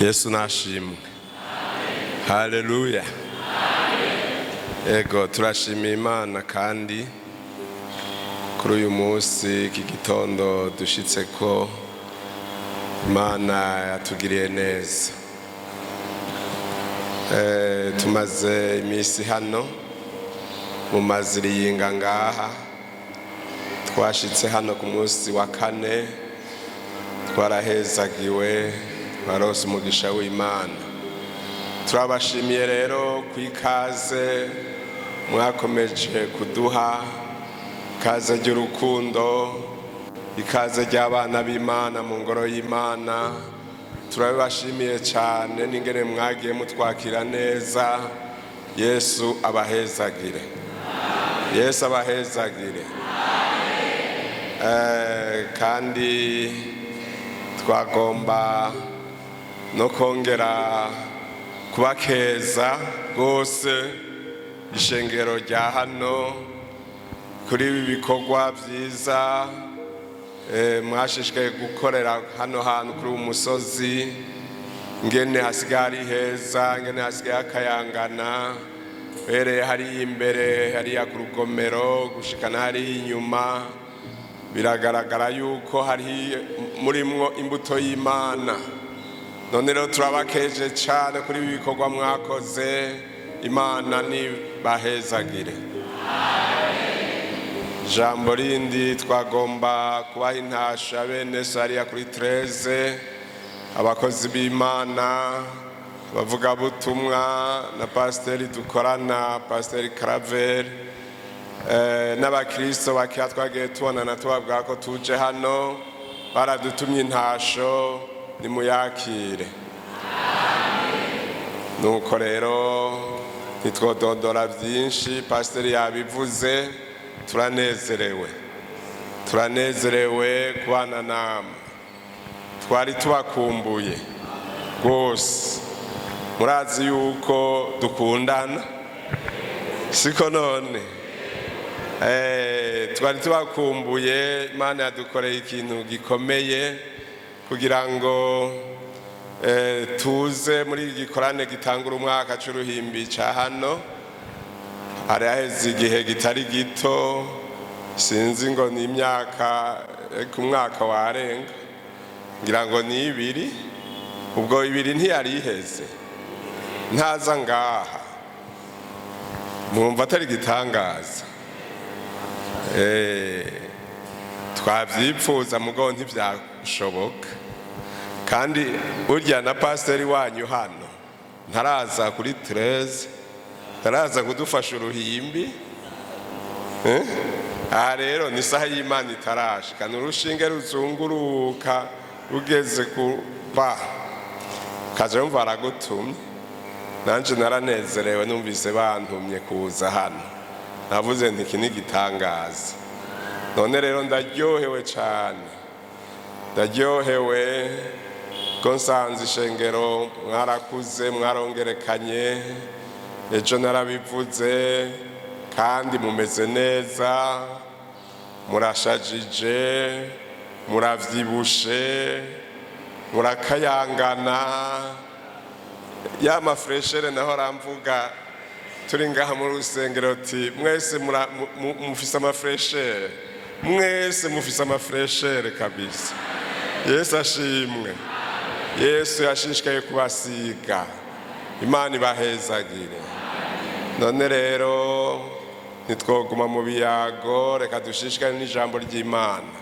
Yesu nashimwe, haleluya. Ego, turashimiye Imana kandi kuri uyu munsi, iki gitondo dushitse ko Imana yatugiriye neza. Tumaze iminsi hano mu maziriyinga ngaha. Twashitse hano ku munsi wa kane, twarahezagiwe, twarose umugisha w'Imana. Turabashimiye rero ku ikaze mwakomeje kuduha, ikaze ry'urukundo, ikaze ry'abana b'Imana mu ngoro y'Imana. Turabibashimiye cyane n'ingene mwagiye mutwakira neza. Yesu abahezagire, Yesu abahezagire. Kandi twagomba no kongera kubakeza rwose ishengero rya hano kuri ibi bikorwa byiza mwashishikaye gukorera hano hantu kuri uyu musozi, ngene hasigaye ari heza, ngene hasigaye hakayangana, uhereye hariya imbere, hariya ku rugomero, gushikana hariya inyuma. Biragaragara yuko hari murimwo imbuto y'Imana. None rero turabakeje cyane kuri ibi bikorwa mwakoze. Imana nibahezagire. Jambo rindi twagomba kubaha intasha bene so hariya kuri 13, abakozi b'Imana, abavugabutumwa na pasiteri dukorana, Pasiteri Karaveri, n'abakristo bakeya twagiye tubonana tubabwira ko tuje hano, baradutumye intasho, nimuyakire. Nuko rero ntitwodondora byinshi, pasiteri yabivuze. Turanezerewe, turanezerewe kubana namwe. Twari tubakumbuye rwose. Murazi yuko dukundana, siko? None twari tubakumbuye. Imana yadukoreye ikintu gikomeye kugira ngo tuze muri iki gikorane gitangura umwaka c'uruhimbi ca hano. Hari haheze igihe kitari gito, sinzi ngo ni imyaka, ku mwaka warenga, ngira ngo ni 2. Ubwo 2 ntiyari iheze ntaza ngaha. Mwumva atari igitangaza? Twavyipfuza mugo ntivyashoboka. Kandi burya na pasiteri wanyu hano ntaraza kuri 13, ntaraza kudufasha uruhimbi. Aha rero ni isaha y'Imana itarashika, ni urushinge ruzunguruka rugeze ku ba kaje yumva aragutumye. Nanje naranezerewe numvise bantumye kuza hano. Navuze nti iki ni igitangaza. None rero ndaryohewe cyane, ndaryohewe ko nsanze ishengero mwarakuze, mwarongerekanye. Ejo narabivuze. Kandi mumeze neza, murashajije, muravyibushe, murakayangana. Ya ma fraîcheur naho aramvuga turi ngaha muri rusengero ti mwese mufise ama fraîcheur, mwese mufise ama fraîcheur kabisa. Yesu ashimwe. Yesu yashishikaye kubasiga. Imana ibahezagire. None rero ntitwoguma mu biyago, reka dushishikare n'ijambo ry'Imana.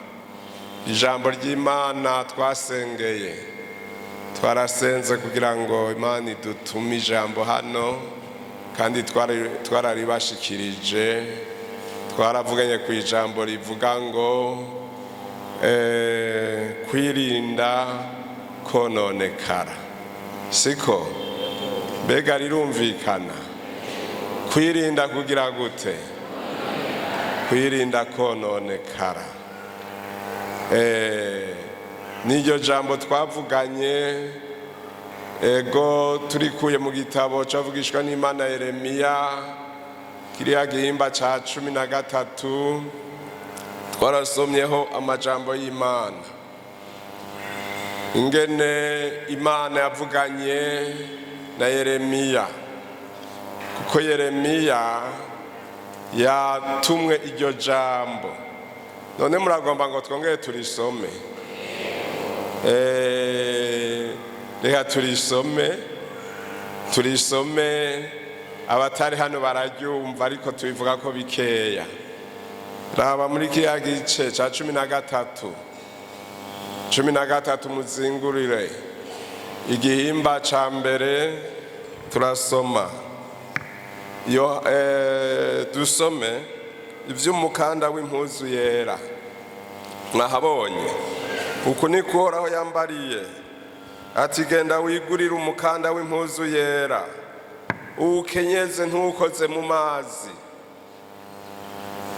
Ijambo ry'Imana twasengeye, twarasenze kugira ngo Imana idutume ijambo hano, kandi twararibashikirije. Twaravuganye ku ijambo rivuga ngo kwirinda kononekara. Siko? Mbega rirumvikana? Kwirinda kugira gute? Kwirinda kononekara. N'iryo jambo twavuganye. Ego, turikuye mu gitabo cavugishwa n'Imana Yeremiya, kiriya gihimba ca 13. Twarasomyeho amajambo y'Imana. Ingene Imana yavuganye na Yeremiya, kuko Yeremiya yatumwe iryo jambo. None muragomba ngo twongere turisome? Reka turisome. Abatari hano bararyumva, ariko tubivuga ko bikeya. Raba muri kiriya gice ca 13, 13, muzingurire igihimba ca mbere. Turasoma yo, dusome ivy'umukanda w'impuzu yera. Mwahabonye? Uku niko Uhoraho yambariye ati: "Genda wigurire umukanda w'impuzu yera, uwukenyeze, ntukoze mu mazi."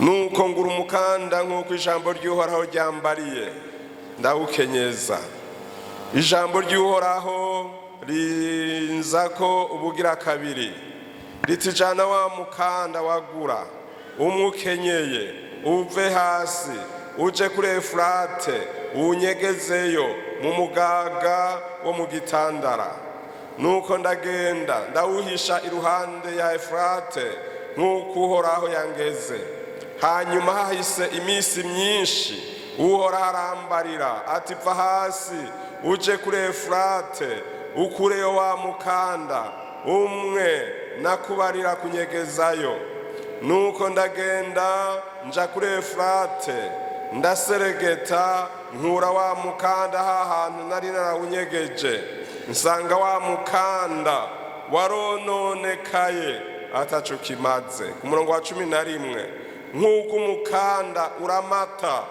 Nuko ngura umukanda nk'uko ijambo ry'Uhoraho ryambariye, ndawukenyeza. Ijambo ry'Uhoraho rinza ko ubugira kabiri riti: "Jana wa mukanda wagura, umwe ukenyeye, uve hasi uje kuri Efurate, uwunyegezeyo mu mugaga wo mu gitandara." Nuko ndagenda, ndawuhisha iruhande ya Efurate nk'uko Uhoraho yangeze. Hanyuma hahise iminsi myinshi, Uhoraho arambarira ati: "Va hasi uje kuri Efurate, ukureyo wa mukanda umwe nakubarira kunyegezayo." Nuko ndagenda nja kuri Efurate, ndaseregeta, nkura wa mukanda ha hantu nari narawunyegeje, nsanga wa mukanda warononekaye, ataco kimaze. Ku murongo wa 11: "Nk'uko umukanda uramata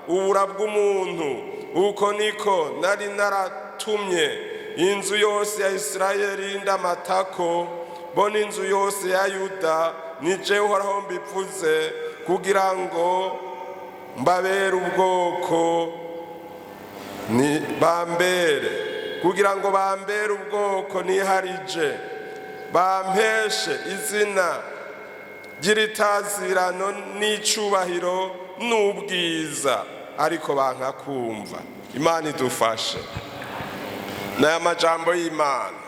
ubura bw'umuntu, uko niko nari naratumye inzu yose ya Isirayeli ndamatako, bo n'inzu yose ya Yuda, ni jewe Uhoraho mbivuze, kugira ngo mbabere ubwoko ni bambere, kugira ngo bambere ubwoko niharije, bampeshe izina ry'iritazirano n'icubahiro n'ubwiza, ariko banka kumva." Imana idufashe n'aya majambo y'Imana.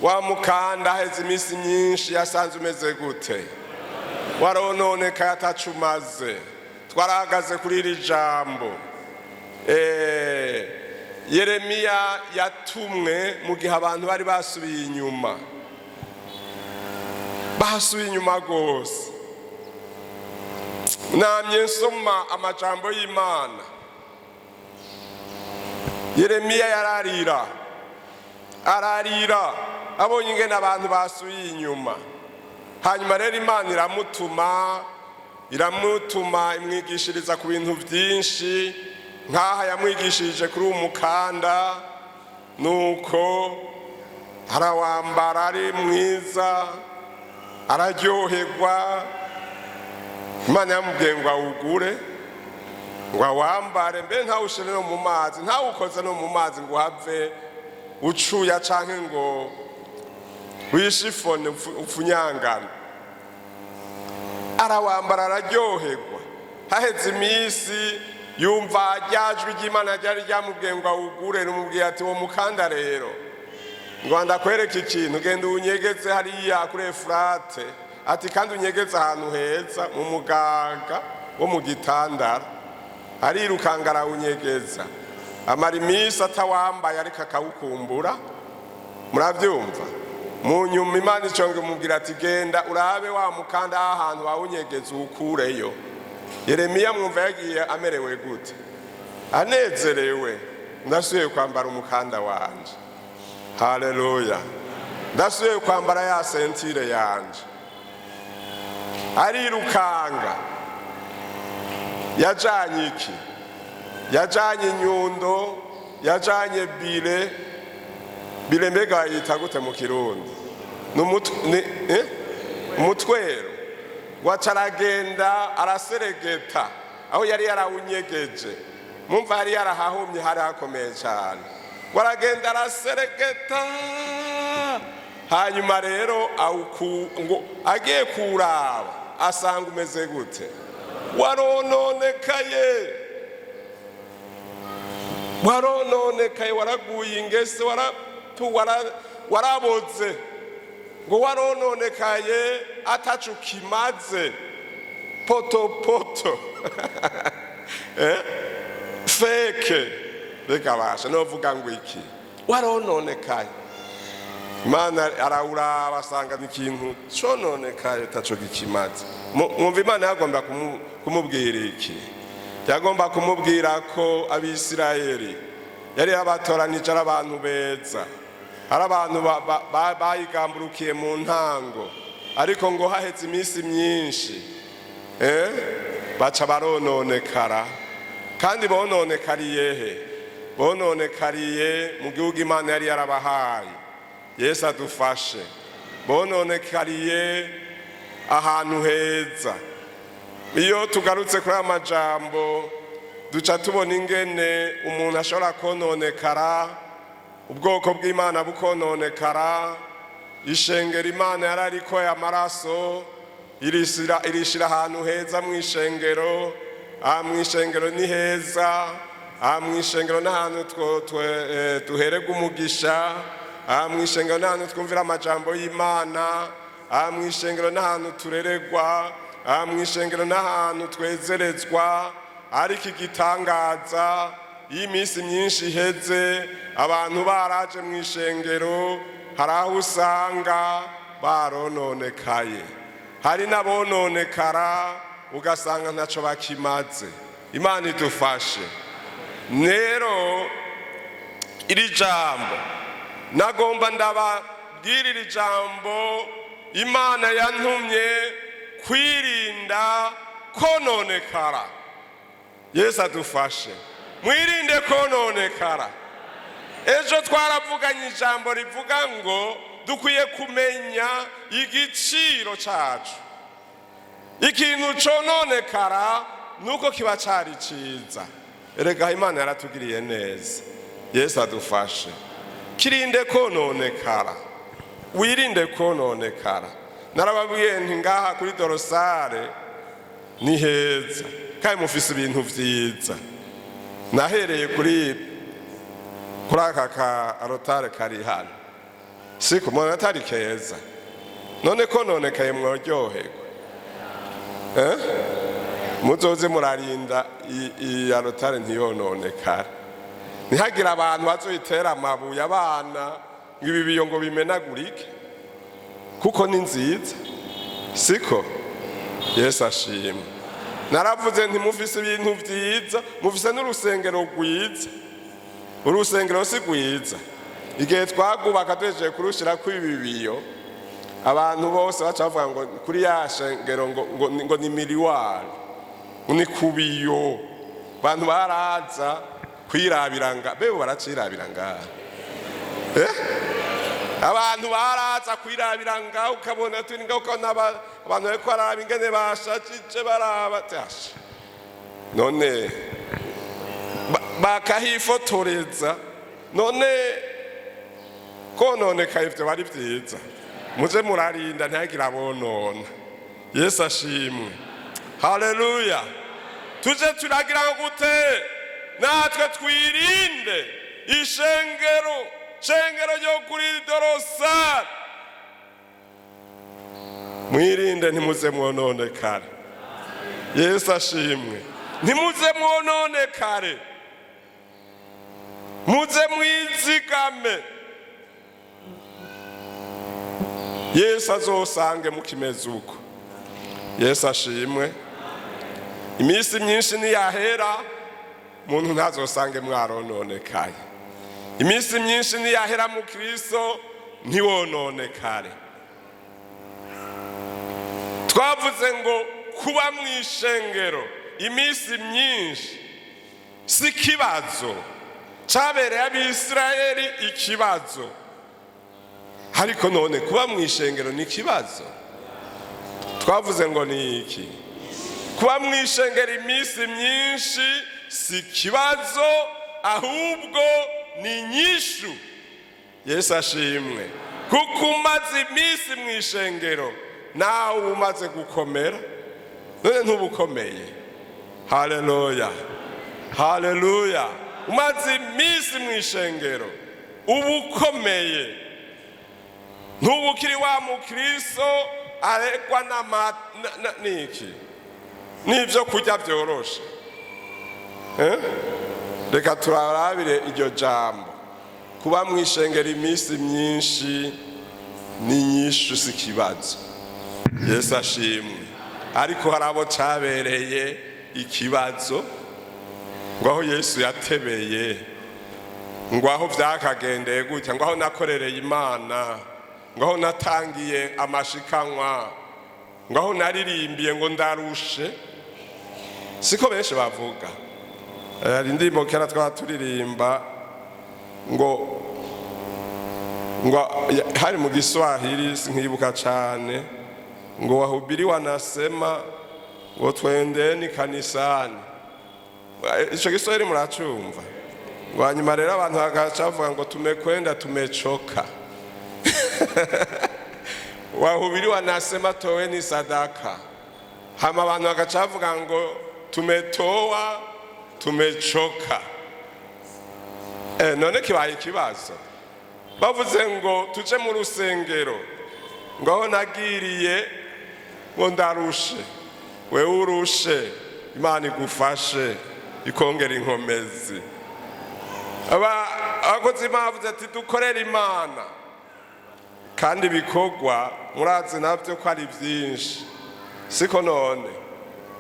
Wa mukanda haheze iminsi myinshi yasanze umeze gute? Warononekaye, ataco umaze. Twarahagaze kuri iri jambo. Yeremiya yatumwe mu gihe abantu bari basubiye inyuma, basubiye inyuma rwose. Namye nsoma amajambo y'Imana. Yeremiya yararira, ararira abonye ingene abantu basubiye inyuma. Hanyuma rero Imana iramutuma, iramutuma, imwigishiriza ku bintu byinshi, nk'aha yamwigishirije kuri uwo mukanda. Nuko arawambara ari mwiza, araryoherwa. Imana yamubwiye ngo awugure, ngo awambare, mbe ntawushire no mu mazi, ntawukoze no mu mazi ngo uhave ucuya canke ngo wishifone upfunyangana. Arawambara, araryoherwa. Haheze iminsi, yumva rya jwi ry'Imana ryari ryamubwiye ngo awugure, rimubwiye ati: "Uwo mukanda rero ngo ndakwereka ikintu, genda uwunyegeze hariya kuri Efurate." Ati: "Kandi unyegeze ahantu heza, mu mugaga wo mu gitandara." Arirukanga, arawunyegeza, amara iminsi atawambaye, ariko akawukumbura. Murabyumva? Mu nyuma Imana iconga imubwira ati: "Genda urabe wa mukanda ahantu wawunyegeza, uwukureyo." Yeremiya mwumva yagiye amerewe gute? Anezerewe: "Ndasubiye kwambara umukanda wanje, haleluya, ndasubiye kwambara ya ceinture yanje." Arirukanga. Yajanye iki? Yajanye inyundo, yajanye bile. Bile mbega yita gute mu Kirundi? Ni umutwero. Waca aragenda, araseregeta aho yari yarawunyegeje. Mumva yari yarahahumye, hari hakomeye cyane. Waragenda, araseregeta. Hanyuma rero ngo agiye kuwuraba, asanga umeze gute? Warononekaye. Warononekaye, waraguye ingese, waraboze, ngo warononekaye ataco kimaze, poto poto, feke. Reka basha novuga ngo iki? Warononekaye. Imana arawuraba asanga ni ikintu cononekaye taco kikimaze. Mwumva Imana yagomba kumubwira iki? Yagomba kumubwira ko Abisirayeli yari yabatoranije ari abantu beza, ari abantu bayigamburukiye mu ntango, ariko ngo haheze iminsi myinshi baca barononekara. Kandi bononekariye he? Bononekariye mu gihugu Imana yari yarabahaye. Yesu adufashe. Bononekariye ahantu heza. Iyo tugarutse kuri aya majambo, duca tubona ingene umuntu ashobora kononekara, ubwoko bw'Imana bukononekara, ishengero Imana yarariko amaraso irishira ahantu heza mu ishengero. Aha mu ishengero ni heza, aha mu ishengero ni ahantu duhererwa umugisha, aha mu ishengero ni ahantu twumvira amajambo y'Imana, aha mu ishengero ni ahantu turererwa, aha mu ishengero ni ahantu twezerezwa. Ariko igitangaza, iyo iminsi myinshi iheze abantu baraje mu ishengero, hari aho usanga barononekaye, hari n'abononekara ugasanga ntacyo bakimaze. Imana idufashe. Rero iri jambo nagomba ndababwira, iri jambo Imana yantumye kwirinda kononekara. Yesu adufashe. Mwirinde kononekara. Ejo twaravuganye ijambo rivuga ngo dukwiye kumenya igiciro cyacu. Ikintu cononekara nuko kiba cari ciza. Erega Imana yaratugiriye neza. Yesu adufashe. Kirinde kononekara, wirinde kononekara. Narababwiye nti ngaha kuri dorsale ni heza kandi mufise ibintu vyiza. Nahereye kuri aka ka arotare kari hano, siko mubona atari keza? None kononekaye mworyoherwa, eh? Muzoze murarinda iyi arotare ntiyononekare, ntihagire abantu bazoyitera amabuye, abana, ngo ibi biyo ngo bimenagurike, kuko ni nziza, siko? Yesu ashimwe. Naravuze nti mufise ibintu vyiza, mufise n'urusengero rwiza. Urusengero si rwiza? Igihe twagubaka tuhejeje kurushirako ibi biyo, abantu bose baca bavuga ngo kuri ya shengero ngo ni miroir, ni ku biyo. Abantu baraza kwirabira nga bebo baracirabira ngaha, eh? Abantu baraza kwirabira ngaho, ukabona turi ngaho, ukabona abantu bariko bararaba ingene bashajije, baraba tasha none bakahifotoreza. None kononekaye ivyo bari vyiza? Muze murarinda ntihagire abonona. Yesu ashimwe, haleluya. Tuje turagira ngo gute natwe twirinde ishengero, shengero ryo kuri dorsale? Mwirinde, ntimuze mwononekare. Yesu ashimwe. Ntimuze mwononekare, muze mwizigame. Yesu azosange mukimeze uko. Yesu ashimwe. Iminsi myinshi niyahera, umuntu ntazosange mwarononekaye. Iminsi myinshi niyahera mu Kristo ntiwononekare. Twavuze ngo kuba mu ishengero iminsi myinshi si ikibazo. Cyabereye Abisirayeli ikibazo, ariko none kuba mu ishengero ni ikibazo? Twavuze ngo ni iki? Kuba mu ishengero iminsi myinshi si ikibazo, ahubwo ni inyishu. Yesu ashimwe. Kuko umaze iminsi mu ishengero, nawe uba umaze gukomera. None ntubukomeye? Haleluya, haleluya. Umaze iminsi mu ishengero uba ukomeye, ntuba ukiri wa mukristo aregwa n'iki n'ibyo kurya byoroshe. Eh? Reka turarabire iryo jambo. Kuba mu ishengero iminsi myinshi ni nyinshi, si ikibazo. Yesu ashimwe. Ariko hari abo cabereye ikibazo, ngo aho Yesu yatebeye, ngo aho vyakagendeye gutya, ngo aho nakorereye Imana, ngo aho natangiye amashikanwa, ngo aho naririmbiye, ngo ndarushe. Siko benshi bavuga? Hari indirimbo kera twaba turirimba ngo hari mu Giswahili, sinkibuka cane, ngo wahubiri wanasema ngo twendeni kanisani. Ico Giswahili muracumva? Ngo hanyuma rero abantu bagaca bavuga ngo tumekwenda tumechoka. Wahubiri wanasema toweni sadaka, hama abantu bagaca bavuga ngo tumetoa tumechoka. None kibaye ikibazo. Bavuze ngo tuje mu rusengero, ngo aho nagiriye, ngo ndarushe. Wewe urushe, Imana igufashe, ikongera inkomezi. Abakozi bavuze ati dukorere Imana, kandi ibikorwa murazi nabyo ko ari byinshi, siko? None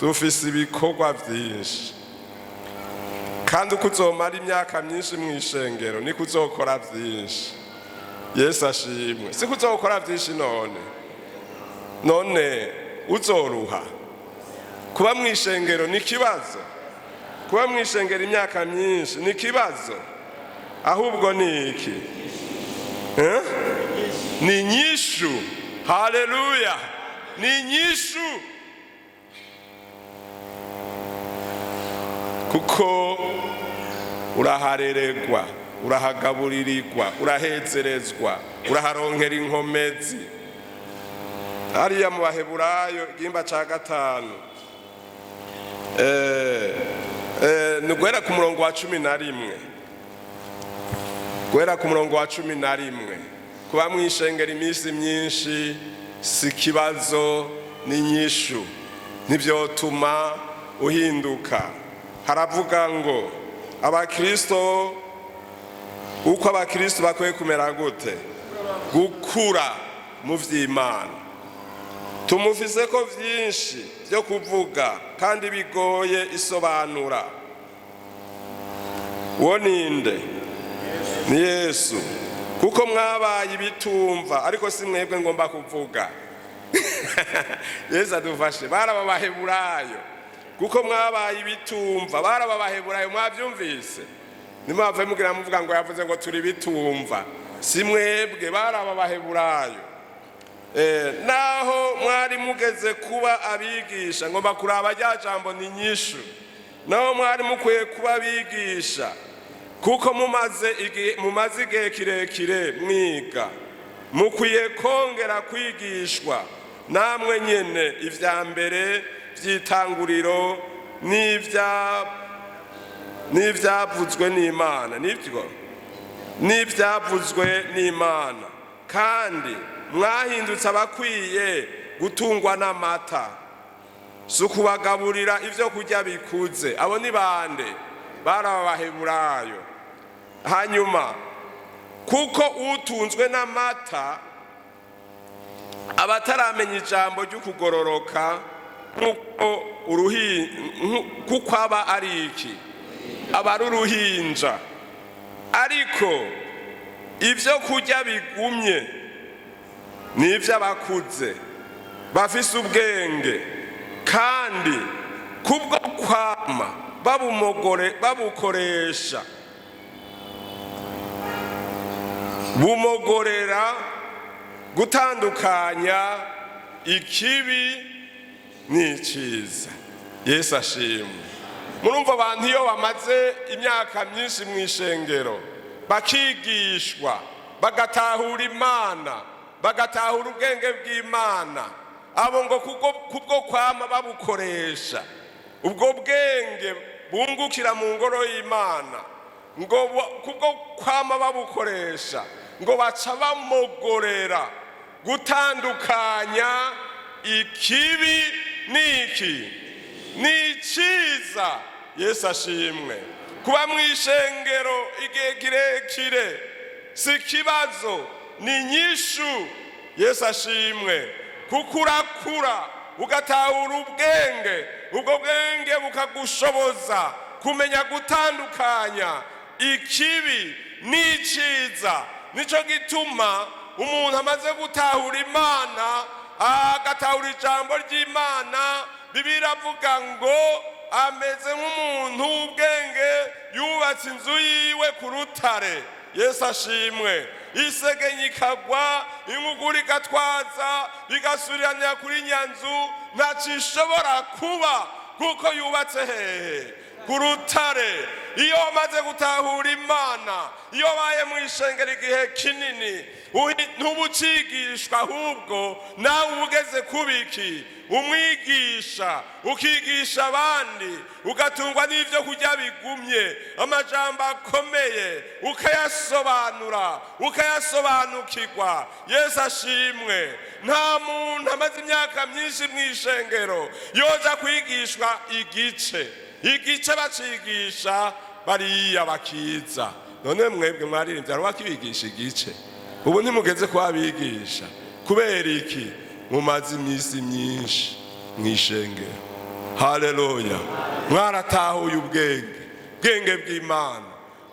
dufise ibikorwa byinshi, kandi uko uzomara imyaka myinshi mu ishengero niko uzokora byinshi. Yesu ashimwe. Siko uzokora byinshi? None uzoruha? Kuba mu ishengero ni ikibazo? Kuba mu ishengero imyaka myinshi ni ikibazo? Ahubwo ni iki? Eh? Ni inyishu. Haleluya, ni inyishu, kuko urahareregwa, urahagaburirirwa, urahezerezwa, uraharonkera inkomezi. Hariya mu Baheburayo igihimba ca 5, ni guhera ku murongo wa 11, guhera ku murongo wa 11. Kuba mwishengera iminsi myinshi si ikibazo, ni inyishu, ntibyotuma uhinduka. Haravuga ngo abakristo, uko abakristo bakwiye kumera gute? Gukura mu vy'Imana. Tumufise ko vyinshi byo kuvuga kandi bigoye isobanura. Uwo ninde? Ni Yesu. Kuko mwabaye ibitumva, ariko si mwebwe ngomba kuvuga. Yesu adufashe. Baraba Baheburayo, kuko mwabaye ibitumva. Baraba Baheburayo, mwabyumvise? Nimwave mugira muvuga ngo yavuze ngo turi bitumva. Si mwebwe, baraba Baheburayo. Naho mwari mugeze kuba abigisha, ngomba kuraba rya jambo ni nyishu. Naho mwari mukwiye kuba abigisha, kuko mumaze igihe kirekire mwiga, mukwiye kongera kwigishwa namwe nyene ivya mbere vy'itanguriro n'ivyavuzwe n'Imana, nibyo, n'ivyavuzwe n'Imana. Kandi mwahindutse abakwiye gutungwa n'amata, si ukubagaburira ibyo kurya bikuze. Abo ni bande? Bari Abaheburayo. Hanyuma kuko utunzwe n'amata aba ataramenya ijambo ry'ukugororoka, nk'uko kuko aba ari iki? Aba ari uruhinja. Ariko ibyo kurya bigumye ni iby'abakuze bafise ubwenge, kandi kubwo kwama babumogore babukoresha, bumogorera gutandukanya ikibi n'icyiza. Yesu ashimwe. Murumva, abantu iyo bamaze imyaka myinshi mu ishengero, bakigishwa, bagatahura Imana, bagatahura ubwenge bw'Imana, abo ngo kubwo kwama babukoresha ubwo bwenge bungukira mu ngoro y'Imana. Ngo kubwo kwama babukoresha, ngo baca bamogorera gutandukanya ikibi n'iki n'iciza. Yesu ashimwe. Kuba mu ishengero igihe kirekire si ikibazo, ni inyishu. Yesu ashimwe, kuko urakura, ugatahura ubwenge, ubwo bwenge bukagushoboza kumenya gutandukanya ikibi n'iciza. Nicyo gituma umuntu amaze gutahura Imana, agatahura ijambo ry'Imana, Bibiliya iravuga ngo ameze nk'umuntu w'ubwenge yubatse inzu yiwe ku rutare. Yesu ashimwe. Isegenya ikagwa, inkukura igatwaza, bigasubiranira kuri nyanzu, ntacyo ishobora kuba, kuko yubatse hehe? Ku rutare. Iyo wamaze gutahura Imana, iyo wabaye mu ishengero igihe kinini, ntuba ucigishwa, ahubwo nawe uba ugeze kubiki? Umwigisha, ukigisha abandi, ugatungwa n'ibyo kurya bigumye, amajambo akomeye ukayasobanura, ukayasobanukirwa. Yesu ashimwe. Nta muntu amaze imyaka myinshi mu ishengero yoza kwigishwa igice. Igice bacigisha bariya bakiza. None mwebwe mwaririmbye, hari uwakibigisha igice? Ubu ntimugeze kubabigisha. Kubera iki? Mumaze iminsi myinshi mu ishengero. Haleluya! Mwaratahuye ubwenge, bwenge bw'Imana,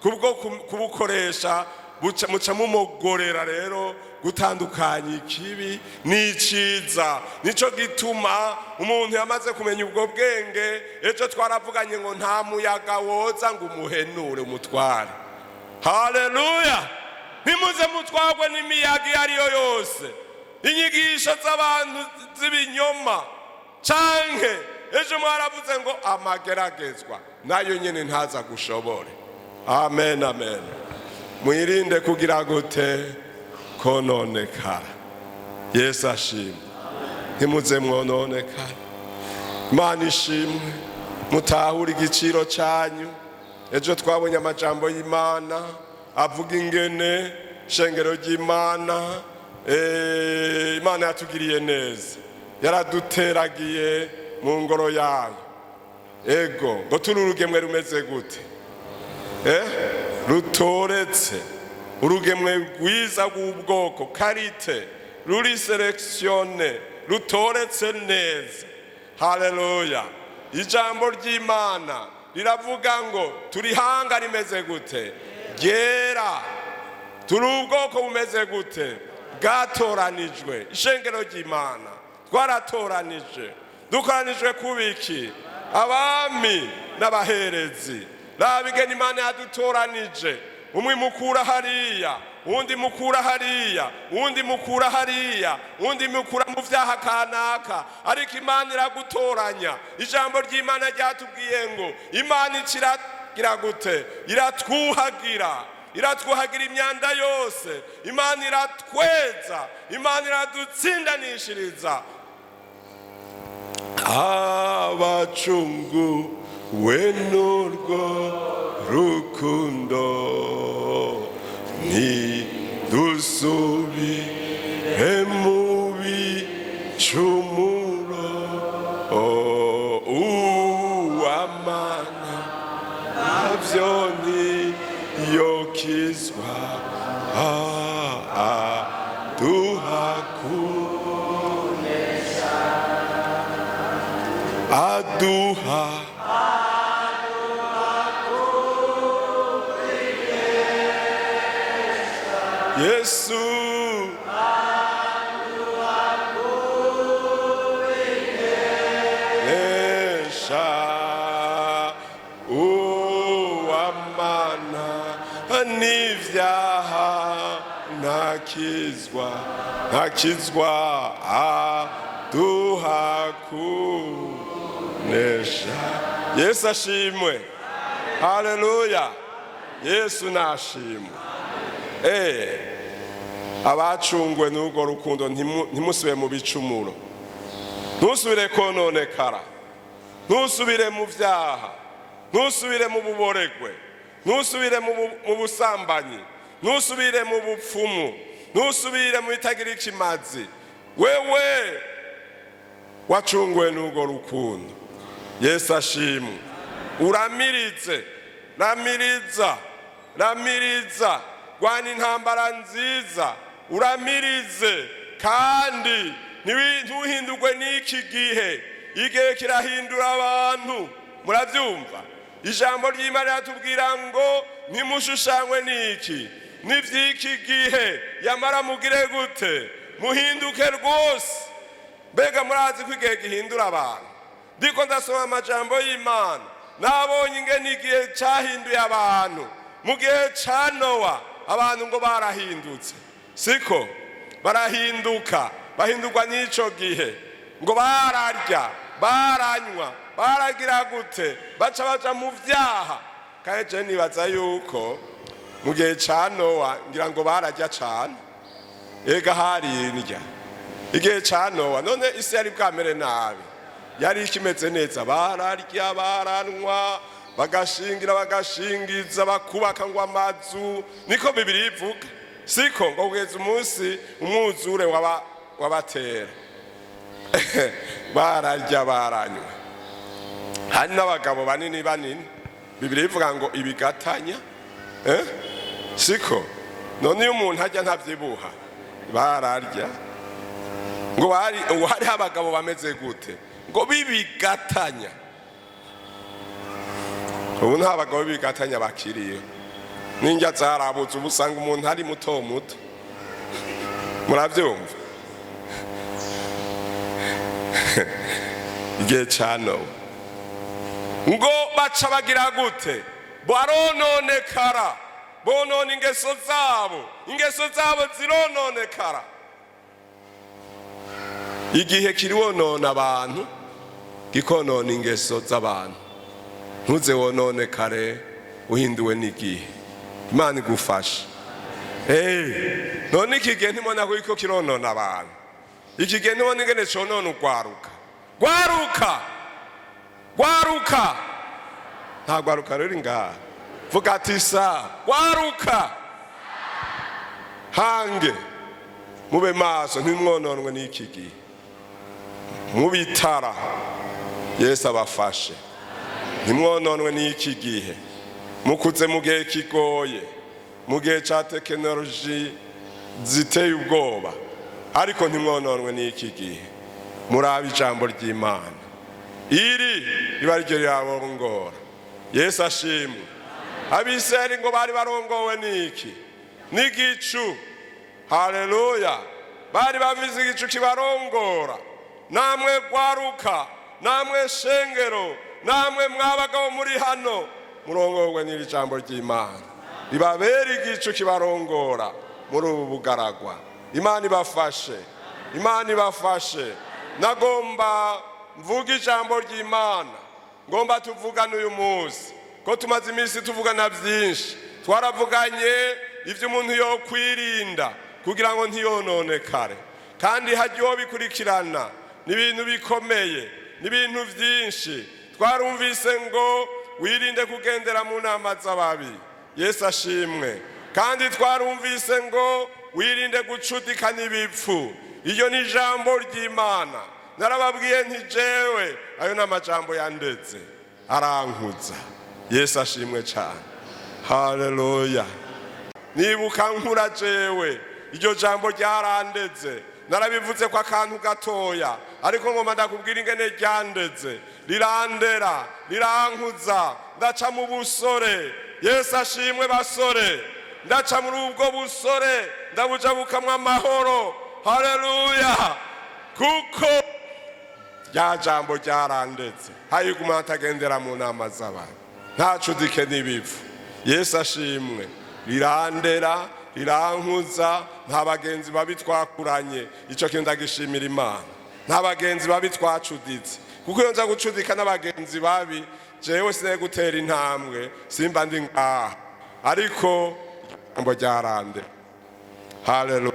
kubwo kubukoresha muca mumogorera rero gutandukanya ikibi n'iciza. Nico gituma umuntu yamaze kumenya ubwo bwenge, ejo twaravuganye ngo nta muyaga woza ngo umuhenure umutware. Haleluya! Ntimuze mutwarwe n'imiyaga iyo ari yo yose, inyigisho z'abantu z'ibinyoma, canke ejo mwaravuze ngo amageragezwa nayo nyine ntaza gushobore. Amen, amen. Mwirinde kugira gute? Kononekara. Yesu ashimwe. Ntimuze mwononekara. Imana ishimwe. Mutahure igiciro cyanyu. Ejo twabonye amajambo y'Imana avuga ingene shengero ry'Imana, Imana yatugiriye neza, yaraduteragiye mu ngoro yayo. Ego, ngo turi urugemwe rumeze gute? Rutoretse, urugemwe rwiza rw'ubwoko qualité, ruri sélectionné, rutoretse neza. Haleluya! Ijambo ry'Imana riravuga ngo turi hanga rimeze gute? Ryera. Turi ubwoko bumeze gute? Bwatoranijwe. Ishengero ry'Imana twaratoranije, dukoranijwe kubiki? Abami n'abaherezi. Raba ingene Imana yadutoranije: umwe mukura hariya, uwundi mukura hariya, uwundi mukura hariya, uwundi mukura mu vyaha kanaka, ariko Imana iragutoranya. Ijambo ry'Imana ryatubwiye ngo Imana ikiragira gute? Iratwuhagira, iratwuhagira imyanda yose. Imana iratweza, Imana iradutsindanishiriza. Abacunguwe n'urwo rukundo, ntidusubire mu bicumuro. Uwamana navyo ntiyokizwa. Aduha kunesha, aduha. Yesu nesha. Uwamana n'ivyaha ntakizwa, ntakizwa. Aduha kunesha. Yesu ashimwe. Haleluya! Yesu nashimwe. Abacungwe n'urwo rukundo, ntimusubire mu bicumuro, ntusubire kononekara, ntusubire mu vyaha, ntusubire mu buboregwe. Ntusubire mu busambanyi, ntusubire mu bupfumu, ntusubire mu bitagira ikimazi. Wewe wacunguwe n'urwo rukundo. Yesu ashimwe. Uramirize, ramiriza, ramiriza, rwana intambara nziza, uramirize kandi ntuhindurwe n'iki gihe. Igihe kirahindura abantu, murabyumva. Ijambo ry'Imana riratubwira ngo ntimushushanywe n'iki, n'iby'iki gihe, yamara mugire gute? Muhinduke rwose. Mbega murazi ko igihe gihindura abantu? Ndiko ndasoma amajambo y'Imana, nabonye ingene igihe cyahinduye abantu. Mu gihe ca Nowa abantu ngo barahindutse, siko? Barahinduka, bahindurwa n'ico gihe. Ngo bararya, baranywa, baragira gute, baca baja mu vyaha. Kandi je nibaza yuko mu gihe ca Nowa ngira ngo bararya cane. Ega hari indya igihe ca Nowa? None isi yari bwamere nabi? Yari ikimeze neza. Bararya, baranywa, bagashingira, bagashingiza, bakubaka ngo amazu, niko Bibiri ivuga, siko? Ngo kugeza umunsi umwuzure wabatera. Bararya, baranywa, hari n'abagabo banini banini. Bibiri ivuga ngo ibigatanya, eh? Siko? None iyo umuntu arya ntavyibuha? Bararya, ngo bari, ngo hariho abagabo bameze gute? Ngo bibigatanya. Ubu nta bagabo b'ibigatanya bakiriye, n'indya zarabuze. Ubu usanga umuntu ari muto muto, murabyumva. Igihe ca Nowa ngo baca bagira gute? Barononekara, bonona ingeso zabo, ingeso zabo zirononekara. Igihe kironona abantu, gikonona ingeso z'abantu. Ntuze wononekare uhinduwe n'igihe. Imana igufashe. None iki gihe ntimubona ko kiriko kironona abantu? Iki gihe ntibona ingene conona urwaruka? Rwaruka, rwaruka, nta rwaruka ruri ngaha. Vuga ati sa rwaruka, hange mube maso, ntimwononwe n'iki gihe. Mubitara, Yesu abafashe, ntimwononwe n'iki gihe. Mukuze mu gihe kigoye, mu gihe ca tekinoloji ziteye ubwoba, ariko ntimwononwe n'iki gihe. Murabe ijambo ry'Imana, iri riba ryo rirabongora. Yesu ashimwe. Abisirayeli ngo bari barongowe n'iki? N'igicu. Haleluya! Bari bafise igicu kibarongora. Namwe gwaruka, namwe shengero, namwe mwabagabo muri hano, murongorwe n'iri jambo ry'Imana, ribabera igicu kibarongora muri ubu bugaragwa. Imana ibafashe, Imana ibafashe. Nagomba mvuga ijambo ry'Imana, ngomba tuvugane uyu munsi, ko tumaze iminsi tuvugana byinshi. Twaravuganye ibyo umuntu yokwirinda kugira ngo ntiyononekare, kandi hajya uwo bikurikirana ni ibintu bikomeye, ni ibintu byinshi. Twarumvise ngo wirinde kugendera mu nama z'ababi. Yesu ashimwe. Kandi twarumvise ngo wirinde gucudika n'ibipfu. Iyo ni ijambo ry'Imana. Narababwiye nti jewe ayo ni amajambo yandetse, arankuza. Yesu ashimwe cyane. Haleluya! Nibuka nkura jewe, iryo jambo ryarandeze. Narabivuze ko akantu gatoya, ariko ngomba ndakubwira ingene ryandeze, rirandera, rirankuza. Ndaca mu busore. Yesu ashimwe. Basore, ndaca muri ubwo busore, ndabujabukamwo amahoro. Haleluya! Kuko rya jambo ryarandetse: hayiguma atagendera mu nama z'abantu, ntacudike n'ibivu. Yesu ashimwe. Rirandera, rirankuza. Nta bagenzi babi twakuranye, icyo kintu ndagishimira Imana. Nta bagenzi babi twacuditse, kuko iyo nza gucudika n'abagenzi babi, jewe sinari gutera intambwe, simba ndi ngaha. Ariko ijambo ryarande. Haleluya,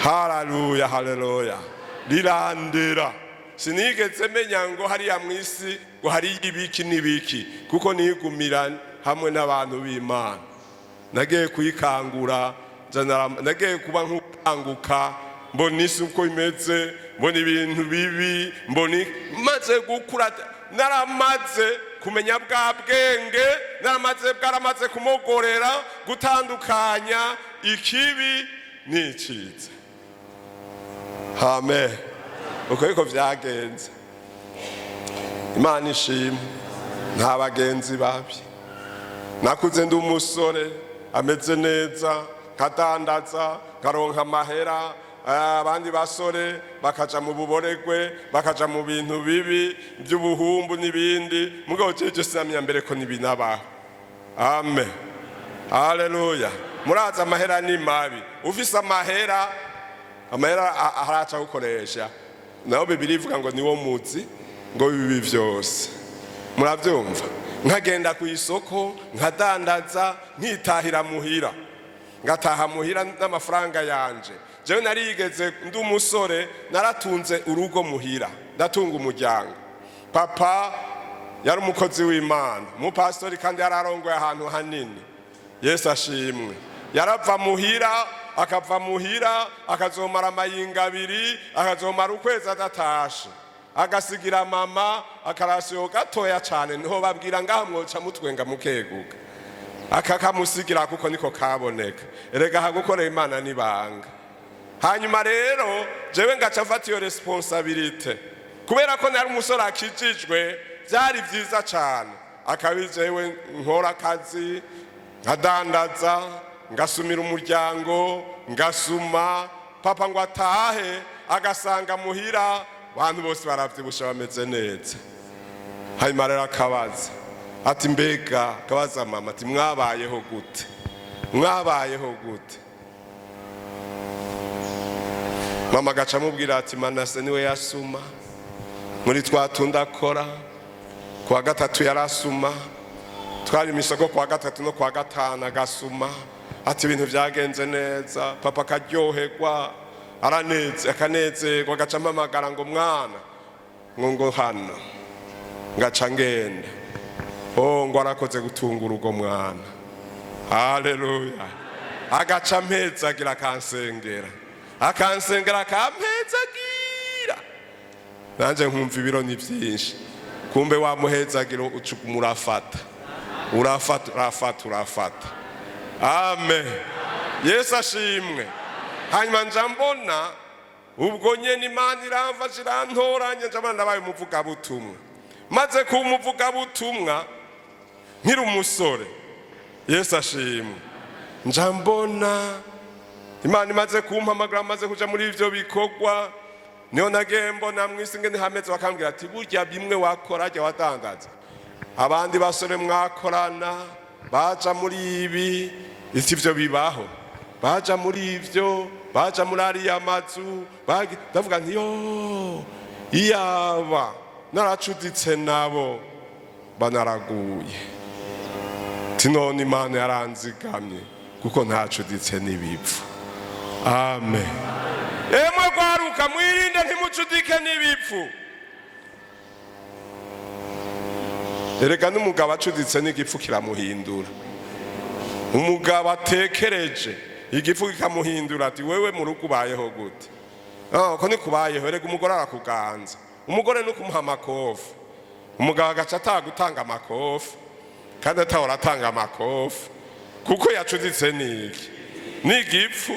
haleluya, haleluya! Rirandera. Sinigeze menya ngo hariya mu isi ngo hariyo ibiki n'ibiki, kuko nigumira. hamwe n'abantu b'Imana. Nagiye kuyikangura, nagiye kuba nk'ukanguka, mbona isi uko imeze, mbona ibintu bibi, mbona maze gukura, naramaze kumenya bwa bwenge, naramaze bwaramaze kumogorera gutandukanya ikibi n'iciza. Amen. Uko niko vyagenze. Imana ishimwe, nta bagenzi babi. Nakuze ndi umusore ameze neza, nkadandaza, nkaronka amahera. Abandi basore bakaja mu buboregwe, bakaja mu bintu bibi by'ubuhumbu n'ibindi, mugabo jeje sinamenya mbere ko nibinabaho. Amen, haleluya. Murazi amahera ni mabi. Ufise amahera, amahera haraca gukoresha naho Bibiri ivuga ngo niwo muzi ngo bibi vyose. Muravyumva? Nkagenda ku isoko, nkadandaza, nkitahira muhira, ngataha muhira n'amafaranga yanje. Jewe narigeze ndi umusore, naratunze urugo muhira, ndatunga umuryango. Papa yari umukozi w'Imana, umupasitori, kandi yari arongoye ahantu hanini. Yesu ashimwe. Yarava muhira, akava muhira akazomara amayinga 2, akazomara ukwezi adatashe, agasigira mama akarasiyo gatoya cyane. Niho babwira ngaha mwoca mutwenga mukeguka, akakamusigira kuko niko kaboneka. Erega hagukorera Imana nibanga. Hanyuma rero jewe ngaca mfata iyo responsabilité kubera ko nari umusore akijijwe. Byari byiza cyane, akabi jewe nkora akazi, nkadandaza, ngasumira umuryango, ngasuma. Papa ngo atahe agasanga muhira abantu bose baravyibusha, bameze neza. Hanyuma rero akabaza ati: "Mbega?" Akabaza mama ati: "Mwabayeho gute? Mwabayeho gute?" Mama agaca amubwira ati: "Manase niwe yasuma muri twa tundi akora kuwa gatatu, yarasuma, twari imisoko kuwa gatatu no kuwa gatanu agasuma." Ati: "Ibintu byagenze neza." Papa akaryoherwa, araneze, akanezerwa, agaca ampamagara ngo: "Mwana," ngo "hano." Ngaca ngenda. Oh, ngo: "Arakoze gutunga urugo, mwana." Haleluya. Agaca ampezagira, akansengera, akansengera, akampezagira, nanjye nkumva ibiro ni byinshi. Kumbe wamuhezagira, ucuguma urafata, urafata, urafata, urafata. Amen. Yesu ashimwe. Hanyuma nja mbona ubwo nyene Imana iramfasha, irantoranya, nja mbona ndabaye umuvugabutumwa. Maze kuba umuvugabutumwa nkiri umusore, Yesu ashimwe, nja mbona Imana imaze kumpamagara, maze kuja muri ivyo bikorwa, niho nagiye mbona mw'isi ngene hameze. Bakambwira ati: "Burya bimwe wakora, jya wadandaza, abandi basore mwakorana baja muri ibi." Isi ivyo bibaho, baja muri ivyo, baja muri ariya mazu. Ndavuga nti: "Yo, iyaba naracuditse nabo, banaraguye." None Imana yaranzigamye kuko ntacuditse n'ibipfu. Amen. Emwe gwaruka, mwirinde, ntimucudike n'ibipfu. Erega n'umugabo acuditse n'igipfu kiramuhindura. Umugabo atekereje, igifu kikamuhindura, ati: "Wewe mu rugo ubayeho gute? Ko nikubayeho?" Erega umugore arakuganza. Umugore ni ukumuha amakofi, umugabo agaca atagutanga amakofi, kandi atahora atanga amakofi kuko yacuditse n'iki? N'igipfu.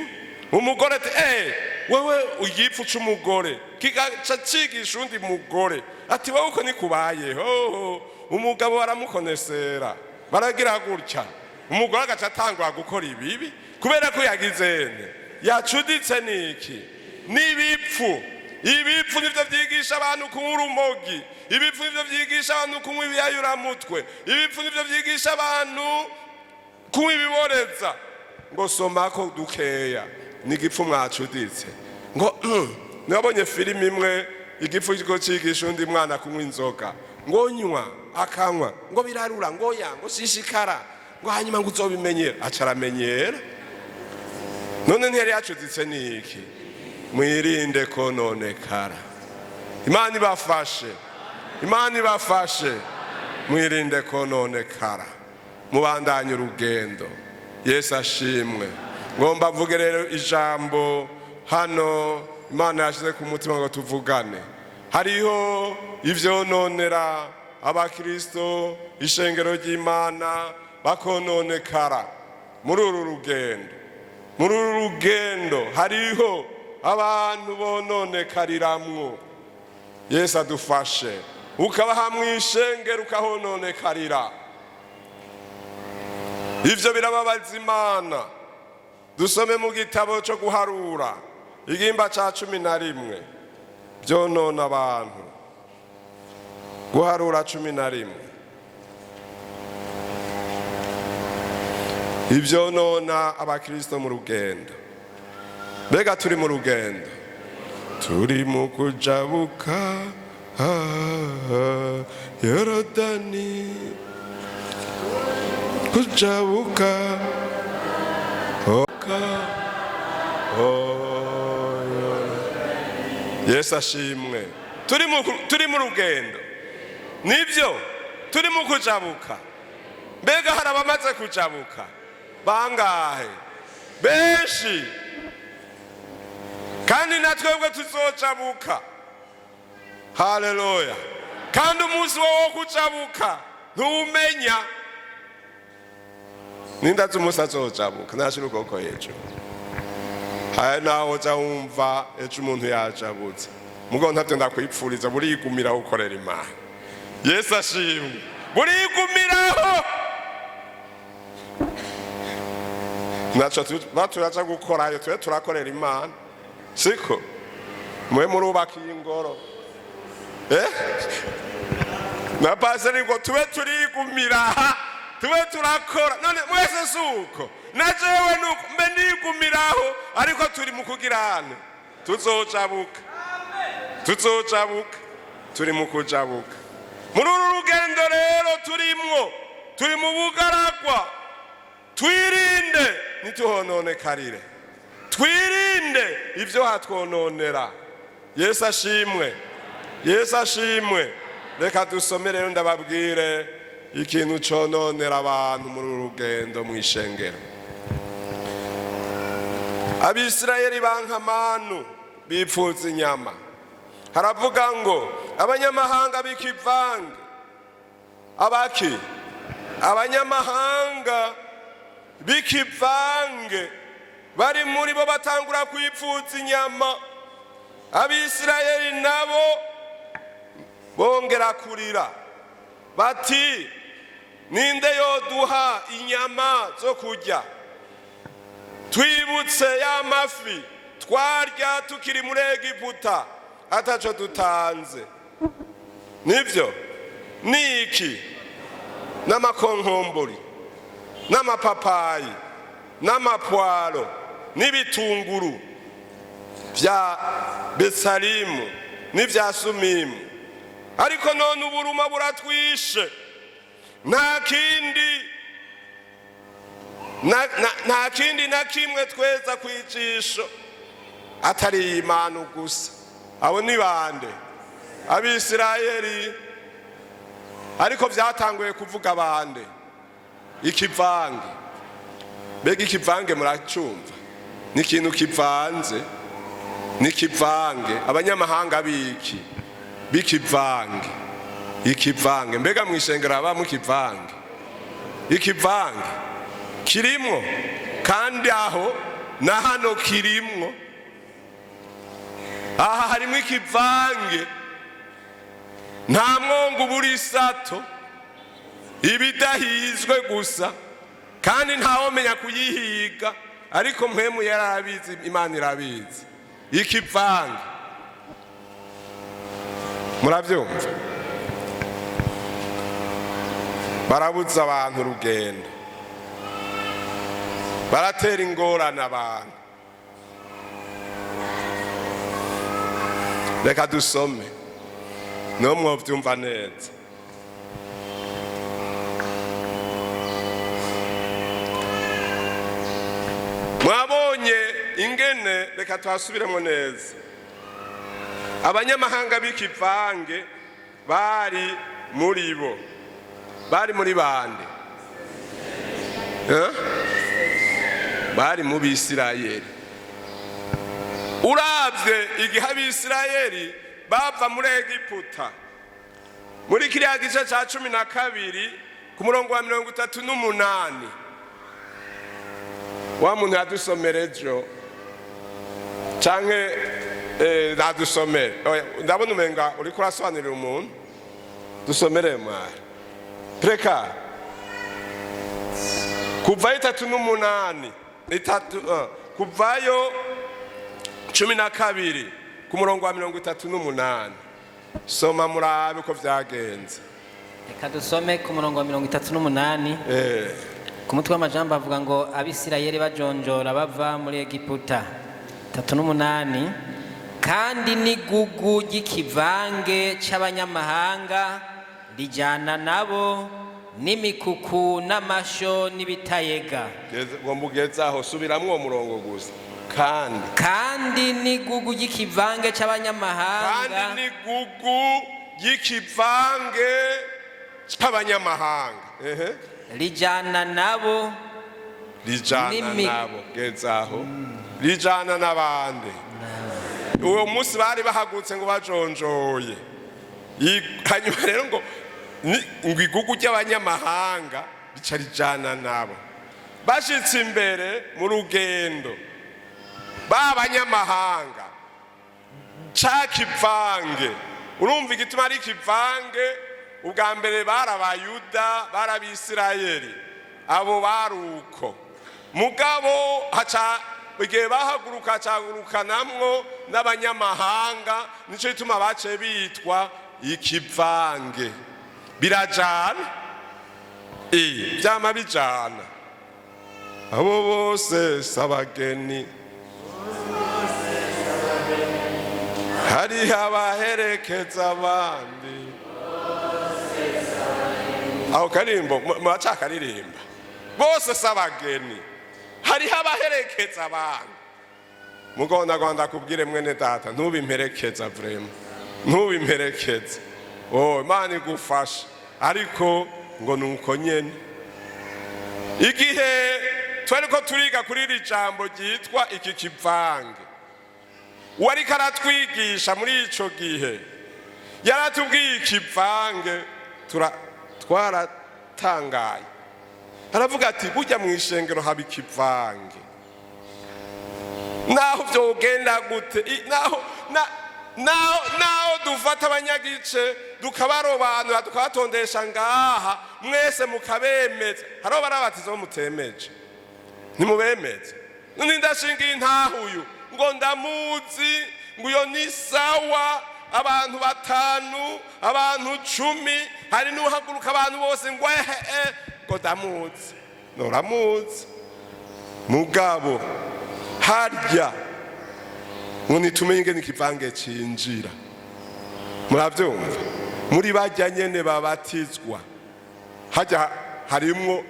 Umugore ati: "Eh, wewe." Igipfu c'umugore kigaca cigisha undi mugore ati: "Wowe uko nikubayeho." Umugabo baramukonesera, baragira gutya, umugore agaca atangura gukora ibibi kubera ko yagize ene yacuditse n'iki? N'ibipfu. Ibipfu nivyo vyigisha abantu kunywa urumogi, ibipfu nivyo vyigisha abantu kunywa ibiyayuramutwe, ibipfu nivyo vyigisha abantu kunywa ibiboreza, ngo somako dukeya. N'igipfu mwacuditse. Ngo nabonye filimi imwe, igipfu kiriko cigisha undi mwana kunywa inzoga, ngo nywa, akanywa, ngo birarura, ngo ya, ngo shishikara, ngo hanyuma ngo uzobimenyera. Aca aramenyera. None ntiyari yacuditse n'iki? Mwirinde kononekara. Imana ibafashe, Imana ibafashe, mwirinde kononekara. Mubandanye urugendo. Yesu ashimwe. Ngomba mvuge rero ijambo hano Imana yashyize ku mutima ngo tuvugane. Hariho ivyononera abakristo, ishengero ry'Imana, bakononekara muri uru rugendo. Muri uru rugendo hariho abantu bononekariramwo. Yesu adufashe. Ukabaha mw'ishengero ukahononekarira, ivyo birababaza Imana. Dusome mu gitabo cyo Guharura, igihimba ca 11, byonona abantu. Guharura 11, ivyonona abakristo mu rugendo. Mbega turi mu rugendo? Turi mu kujabuka Yorodani, kujabuka oka oh, Yesu ashimwe. Turi mu rugendo, nibyo, turi mu kujabuka. Mbega hari abamaze kujabuka? Bangahe? Benshi. Kandi na twebwe tuzojabuka. Haleluya! Kandi umunsi wo kujabuka ntuwumenya. Nindazi umunsi azojabuka, nashira ukuboko hejuru. Haya, nawe uza wumva ejo umuntu yajabutse. Mugo ntabyo ndakwipfuriza. Burigumiraho ukorera Imana. Yesu ashimwe. Burigumiraho, naco turaja gukorayo. Tube turakorera Imana, siko? Mwe murubaka iyi ngoro na paseri ngo tube turigumira aha, tube turakora. None mwese suko? Na jewe nuko mbe nigumiraho, ariko turi mu kugirane, tuzojabuka, tuzojabuka. Turi mu kujabuka muri uru rugendo rero turimwo, turi mu bugaragwa. Twirinde ntituhononekarire, twirinde ibyo hatwononera. Yesu ashimwe, Yesu ashimwe. Reka dusome rero, ndababwire ikintu cononera abantu muri uru rugendo mu ishengero. Abisirayeli bankamanu bipfuza inyama. Haravuga ngo abanyamahanga b'ikivange, abaki, abanyamahanga b'ikivange bari muri bo batangura kwipfuza inyama. Abisirayeli nabo bongera kurira bati: "Ninde yoduha inyama zo kurya? Twibutse ya mafi twarya tukiri muri Egiputa ataco dutanze." Nibyo, ni iki? N'amakonkombori n'amapapayi n'amapwaro n'ibitunguru bya Besalimu n'ibya Sumimu. Ariko none uburuma buratwishe, nta kindi nta kindi na kimwe tweza ku ijisho atari iyi manu gusa. Abo ni bande? Abisirayeli. Ariko byatanguye kuvuga bande? Ikivange. Mbega ikivange muracumva? Ni ikintu kivanze, ni ikivange. Abanyamahanga biki? B'ikivange, ikivange. Mbega mu ishengero habamo ikivange? Ikivange kirimwo, kandi aho na hano kirimwo. Aha harimo ikivange. Nta mwongo ubura isato, ibidahizwe gusa, kandi ntawomenya kuyihiga, ariko mpwemu yarabizi, Imana irabizi. Ikivange, murabyumva? Barabuza abantu urugendo, baratera ingorane abantu. Reka dusome, niho mwobyumva neza. Mwabonye ingene? Reka tuhasubiremo neza. Abanyamahanga b'ikivange bari muri bo, bari muri bande? Eh? Bari mu Bisirayeli. Uravye igihe Abisirayeli bava muri Egiputa, muri kiriya gice ca 12 ku murongo wa 38, wa muntu yadusomera ejo canke nadusomere. Oya, ndabona umenga uriko urasobanurira umuntu. Dusomere mwari preka kuvayo 38, itatu, kuvayo 12 ku murongo wa 38. Soma murabe uko vyagenze. Reka dusome ku murongo wa 38. Ku mutwe w'amajambo avuga ngo Abisirayeli bajonjora bava muri Egiputa. 38: kandi n'igugu ry'ikivange c'abanyamahanga rijana nabo, n'imikuku n'amasho n'ibitayega. Ngo mugeze aho, subiramwo uwo murongo gusa. Kandi Kandi n'igugu ry'ikivange c'abanyamahanga. Kandi n'igugu ry'ikivange c'abanyamahanga. Ehe. Rijana nabo. Rijana nabo. Gezaho, rijana n'abandi. Uwo munsi bari bahagurutse ngo bajonjoye. Hanyuma rero ngo ngo igugu ry'abanyamahanga rica rijana nabo. Bashitse imbere mu rugendo, ba banyamahanga, ca kivange, urumva igituma ari ikivange? Ubwa mbere bari Abayuda, bari Abisirayeli, abo bari uko. Mugabo haca igihe bahaguruka, hacagurukanamwo n'abanyamahanga. Nico gituma baciye bitwa ikivange. Birajana, vyama bijana. Abo bose s'abageni, hariho abaherekeza abandi. Aho karimbo muracakaririmba? Bose s'abageni, hariho abaherekeza abandi. Mugabo Rwanda kubwire mwene data, ntubimperekeza, vraiment ntubimperekeze. Oh, Imana igufasha, ariko ngo nuko nyene. Igihe twariko turiga kuri iri jambo ryitwa iki kivange, uwariko aratwigisha muri ico gihe yaratubwiye ikivange, twaratangaye. Aravuga ati: "Burya mu ishengero haba ikivange, naho vyogenda gute, naho dufata abanyagice tukabarobanura, tukabatondesha ngaha, mwese mukabemeza." Hariho barabatiza bo mutemeje, ntimubemeze. None ndashingiye intahuyu ngo ndamuzi, ngo uyo ni sawa. Abantu batanu, abantu 10, hari n'uhaguruka abantu bose ngo ehe, ngo ndamuzi. Noramuzi, mugabo harya ngo nitumenye ingene ikivange cinjira. Muravyumva? Muri barya nyene babatizwa, hajya harimwo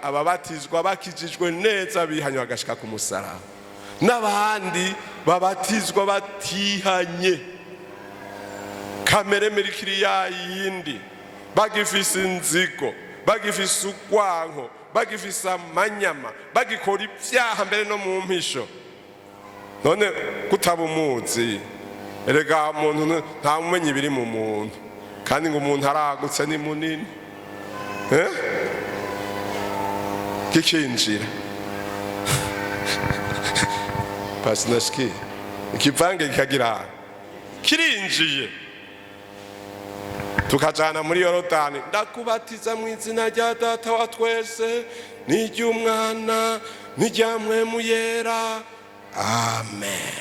ababatizwa bakijijwe neza, bihanye, bagashika ku musaraba, n'abandi babatizwa batihanye, kamere mirikiri ya yindi, bagifise inzigo, bagifise urwanko, bagifise amanyama, bagikora ibyaha mbere no mu mpisho. None kutaba umuzi? Erega umuntu nta mumenya ibiri mu muntu, kandi ngo umuntu aragutse, ni munini, eh? Kikinjira pasinashiki, ikivange kikagira kirinjiye, tukajana muri Yorodani. Ndakubatiza mu izina rya Data wa twese n'iry'Umwana n'irya Mpwemu Yera, amen.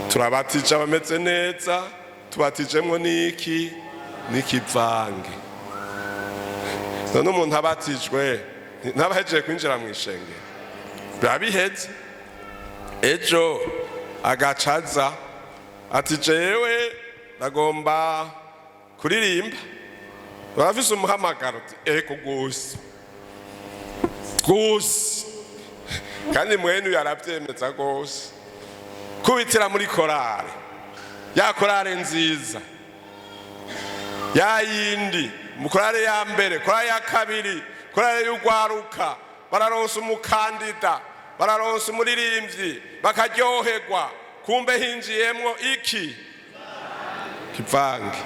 Turabatije abameze neza, tubatijemwo n'iki? N'ikivange. None umuntu abatijwe ntabahejeje kwinjira mu ishengero? Biba biheze. Ejo agacaza ati: "Jewe ndagomba kuririmba." Barafise umuhamagaro, ati: "Eko gose gose." Kandi mwene uyu aravyemeza gose, kubitira muri korale, ya korale nziza, ya yindi, mu korale ya mbere, korale ya kabiri. Korale y'urwaruka, bararonsa umukandida, bararonsa umuririmbyi, bakaryoherwa. Kumbe hinjiyemwo iki? Kivange.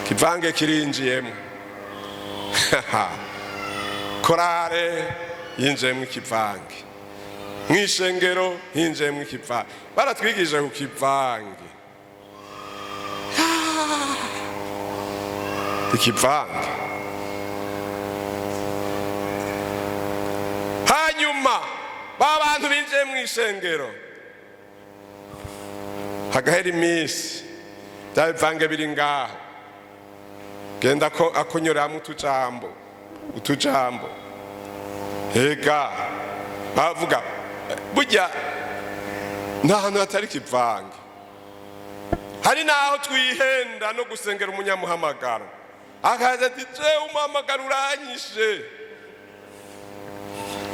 Kivange kirinjiyemwo. Korale yinjiyemwo ikivange, mw'ishengero hinjiyemwo ikivange. Baratwigije ku kivange. Ikivange. Hanyuma ba bantu binjiye mu ishengero, hagahera iminsi, bya bivange biri ngaho, genda ko akonyuramo utujambo utujambo. Ega bavuga burya nta hantu hatari ikivange. Hari n'aho twihenda no gusengera umunyamuhamagaro, akaza ati: "Jewe umuhamagaro uranyishe."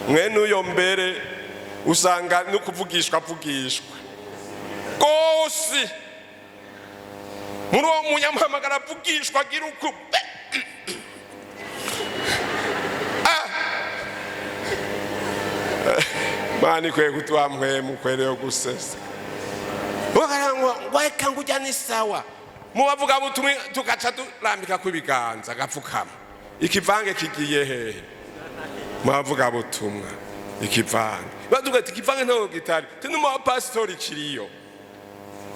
Mwene uyo mbere usanga no kuvugishwa avugishwa rwose. Muri uwo munyamuhamagaro avugishwa agira uku. Ah! Mana ikwiye kutuba mpwemu ukwereye gusesa ukarangwa weka ngo ujya ni sawa. Mu bavuga butumwa tugaca turambika ku ibiganza, agapfukama. Ikivange kigiye hehe? Mu bavuga butumwa ikivange, bavuga ati ikivange ntabwo gitari tino, mu bapasitori kiriyo.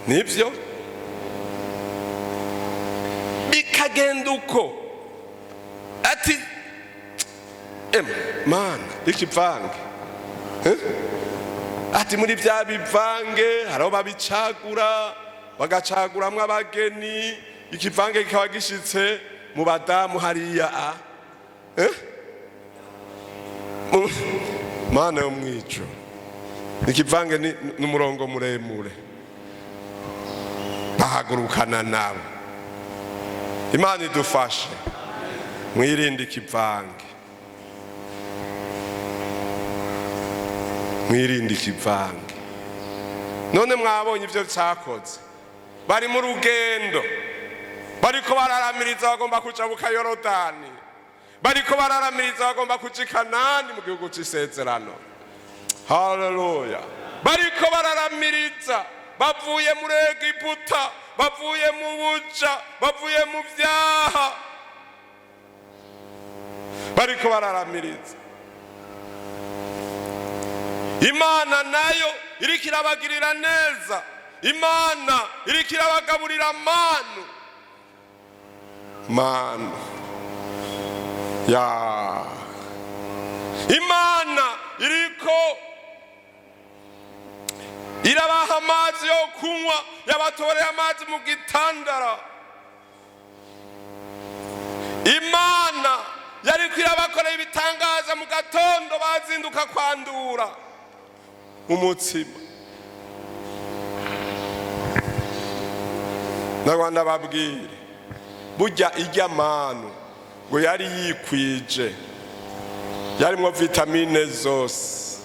Nibyo bikagenda uko. Ati em mana, ikivange. Eh? Ati muri bya bivange hari aho babicagura, bagacaguramwo abageni, ikivange kikaba gishitse mu badamu hariya a. Eh? Mana yo mwico, ikivange ni n'umurongo muremure, bahagurukana nabo. Imana idufashe, mwirinde ikivange, mwirinde ikivange. None mwabonye ibyo cyakoze? Bari mu rugendo, bariko bararamiriza, bagomba kuja mu Kayorodani, bariko bararamiriza, bagomba kuja i Kanani, mu gihugu c'isezerano. Haleluya! Bariko bararamiriza, bavuye muri Egiputa, bavuye mu buja, bavuye mu vyaha, bariko bararamiriza. Imana nayo iriko irabagirira neza, Imana iriko irabagaburira manu manu ya. Imana iriko irabaha amazi yo kunywa, yabatoreye amazi mu gitandara. Imana yariko irabakorera ibitangaza mu gatondo, bazinduka kwandura umutsima. N'Abandi babwire, burya irya manu ngo yari yikwije, yarimo vitamine zose,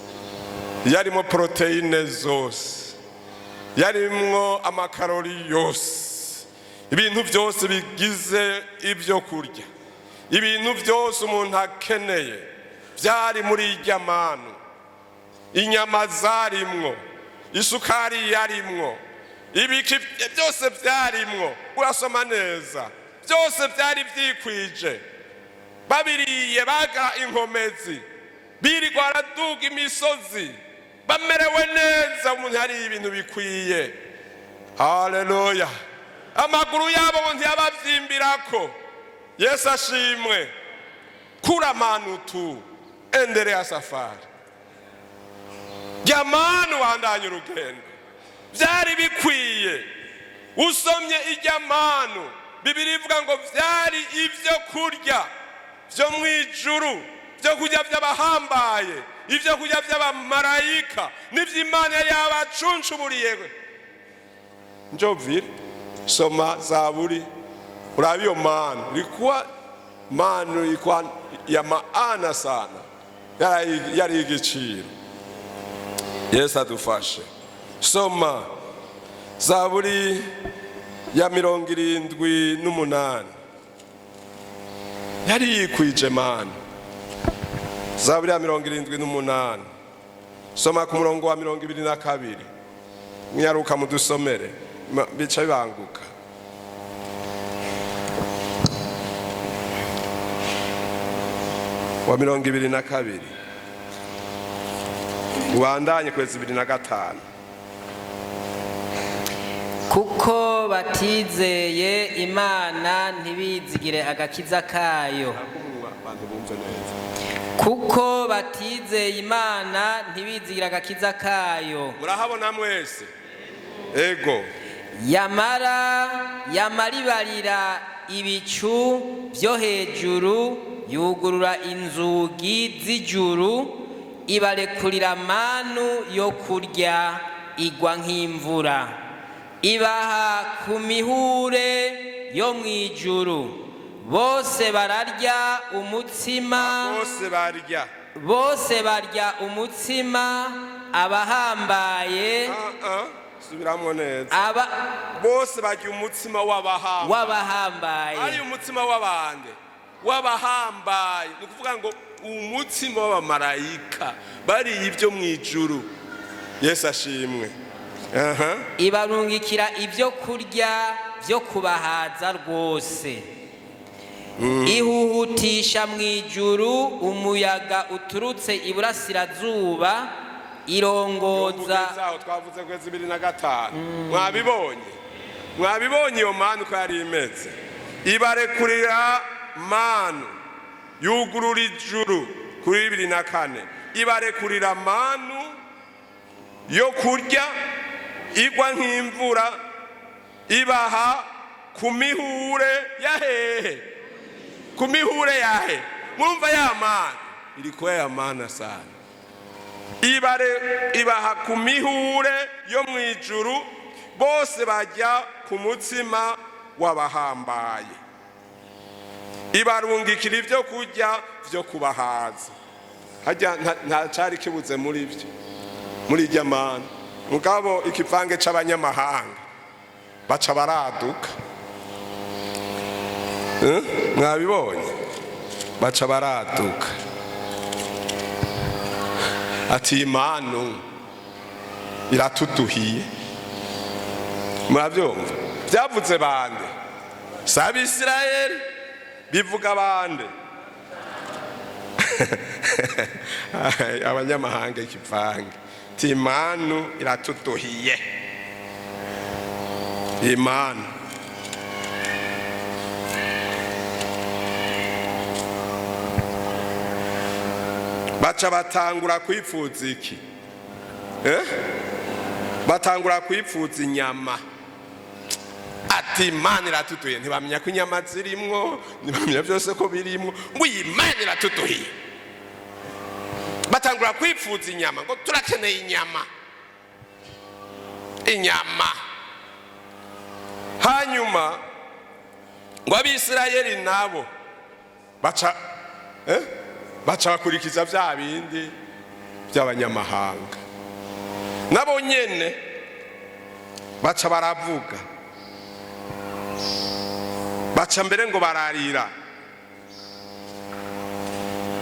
yarimo poroteyine zose, yarimwo amakarori yose, ibintu byose bigize ibyo kurya, ibintu byose umuntu akeneye byari muri irya manu. Inyama zarimwo, isukari yarimwo, ibiki byose byarimwo. Urasoma neza, byose byari byikwije. Babiriye baga inkomezi, birirwa baraduga imisozi bamerewe neza. Umuntu yariye ibintu bikwiye. Haleluya! Amaguru yabo ngo ntiyabavyimbirako. Yesu ashimwe. Kula manu tu, endelea safari. Jamani, wandanye urugendo. Byari bikwiye. Usomye irya manu, Bibiliya ivuga ngo byari ibyo kurya byo mu ijuru, byo kurya by'abahambaye, ibyo kurya by'abamarayika, n'iby'Imana yari yabacuncuburiye. Njovire soma Zaburi, urabe iyo manu ilikuwa manu ilikuwa ya maana sana, yari igiciro. Yesu adufashe. Soma Zaburi ya 78. Yari yikwije manu. Zaburi ya 78, soma ku murongo wa 22. Mwiyaruka mudusomere, bica bibanguka. Wa 22 ubandanye kwezi 25. Kuko batizeye Imana, ntibizigire agakiza kayo. Abantu bumve neza. Kuko batizeye Imana, ntibizigire agakiza kayo. Murahabona mwese? Ego. Yamara yamaribarira ibicu byo hejuru, yugurura inzugi z'ijuru, ibarekurira manu yo kurya igwa nk'imvura, ibaha ku mihure yo mu ijuru. Bose bararya umutsima. Bose barya. Bose barya umutsima abahambaye. Ah, ah, subiramwo neza. Aba Bose barya umutsima w'abahambaye. W'abahambaye. Ari umutsima w'abande? W'abahambaye. Ni ukuvuga ngo umutsima w'abamarayika, bariye ibyo mu ijuru. Yesu ashimwe. Aha. Ibarungikira ibyo kurya byo kubahaza rwose, ihuhutisha mu ijuru umuyaga uturutse iburasirazuba, irongoza. Aho twavuze kwezi 25, mwabibonye? Mwabibonye iyo manu uko yari imeze? Ibarekurira manu, yugurura ijuru kuri 24, ibarekurira manu yo kurya igwa nk'imvura, ibaha ku mihure ya hehe? Ku mihure yahe? Murumva ya manu ilikuwa ya maana sana. Ibare ibaha ku mihure yo mu ijuru, bose bajya ku mutsima w'abahambaye, ibarungikira ibyo kurya byo kubahaza. Hajya nta cari kibuze muri byo, muri irya mana. Mugabo ikivange c'abanyamahanga baca baraduka. Eh? Mwabibonye? Baca baraduka ati imanu iratuduhiye. Murabyumva? Byavuze bande? Si Abisirayeli? Bivuga bande? Abanyamahanga, ikivange. Ti imanu iratuduhiye, imanu. Baca batangura kwipfuza iki? Eh? Batangura kwipfuza inyama. Ati Imana iratuduhiye. Ntibamenya ko inyama zirimwo, ntibamenya byose ko birimwo. Ngo iyi Imana iratuduhiye, batangura kwipfuza inyama, ngo turakeneye inyama, inyama. Hanyuma ngo Abisirayeli nabo baca baca bakurikiza bya bindi by'abanyamahanga. Nabo nyene baca baravuga, baca mbere ngo bararira.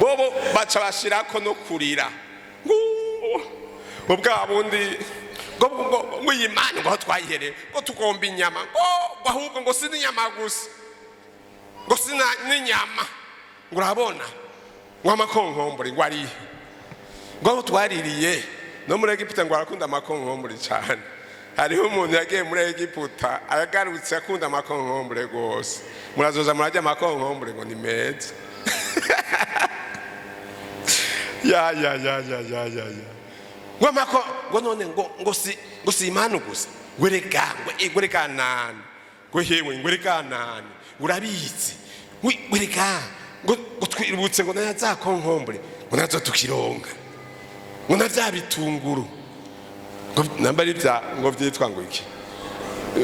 Bobo baca bashirako no kurira. Ngo bwa bundi ngo iyi Mana ngo aho twayihereye ngo tugomba inyama, ngo ahubwo ngo si n'inyama gusa, ngo si n'inyama, ngo urabona ngo amakonkombure ngo arihe, ngo aho twaririye no muri Egiputa. Ngo arakunda amakonkombure cyane. Hariho umuntu yagiye muri Egiputa, agarutse akunda amakonkombure rwose. Murazoza murarya amakonkombure, ngo ni meza. Ya ya ya ya ya ya ya. Ngo amako, ngo none ngo si imanu gusa, ngo reka ngo reka nani, ngo hewe, ngo reka nani, ngo urabizi, ngo reka ngo twibutse ngo nayo za konkombure, ngo nazo tukironga, ngo na bya bitunguru, ngo namba ari bya, ngo byitwa ngo iki,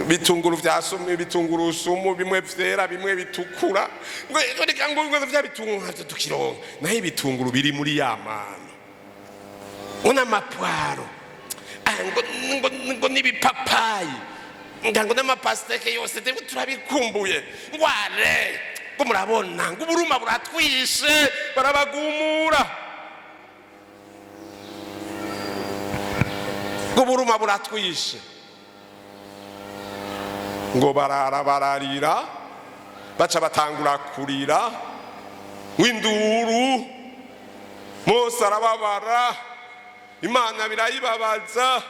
bitunguru vya sumu, bitunguru sumu, bimwe vyera, bimwe bitukura, ngo reka ngo bya bitunguru navyo tukironga, naho ibitunguru biri muri ya mano, ngo n'amapwaro, ngo n'ibipapayi, ngo n'amapasteke yose turabikumbuye, ngo are, ngo murabona ngo uburuma buratwishe. Barabagumura. Ngo buruma buratwishe. Ngo barara bararira, baca batangura kurira w'induru. Mose arababara, Imana birayibabaza.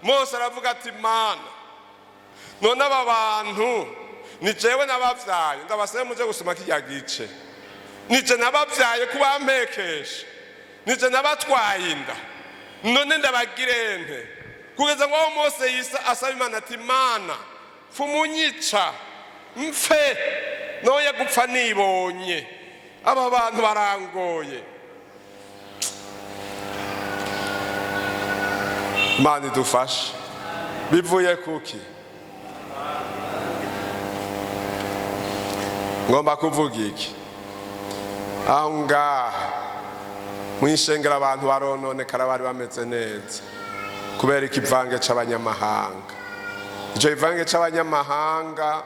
Mose aravuga ati: "Mana, none aba bantu ni jewe nabavyaye?" Ndabasabe muje gusoma kirya gice. Nije nabavyaye kubampekesha, nije nabatwaye inda, none ndabagire nte? Kugeza ngo aho Mose yisa asaba Imana ati: "Mana, fumunyica mfe, noye gupfa nibonye, aba bantu barangoye." Imana idufashe. Bivuye kuki? Ngomba kuvuga iki? Aho ngaha mwishengera abantu barononekara, bari bameze neza, kubera ikivange c'abanyamahanga. Ico kivange c'abanyamahanga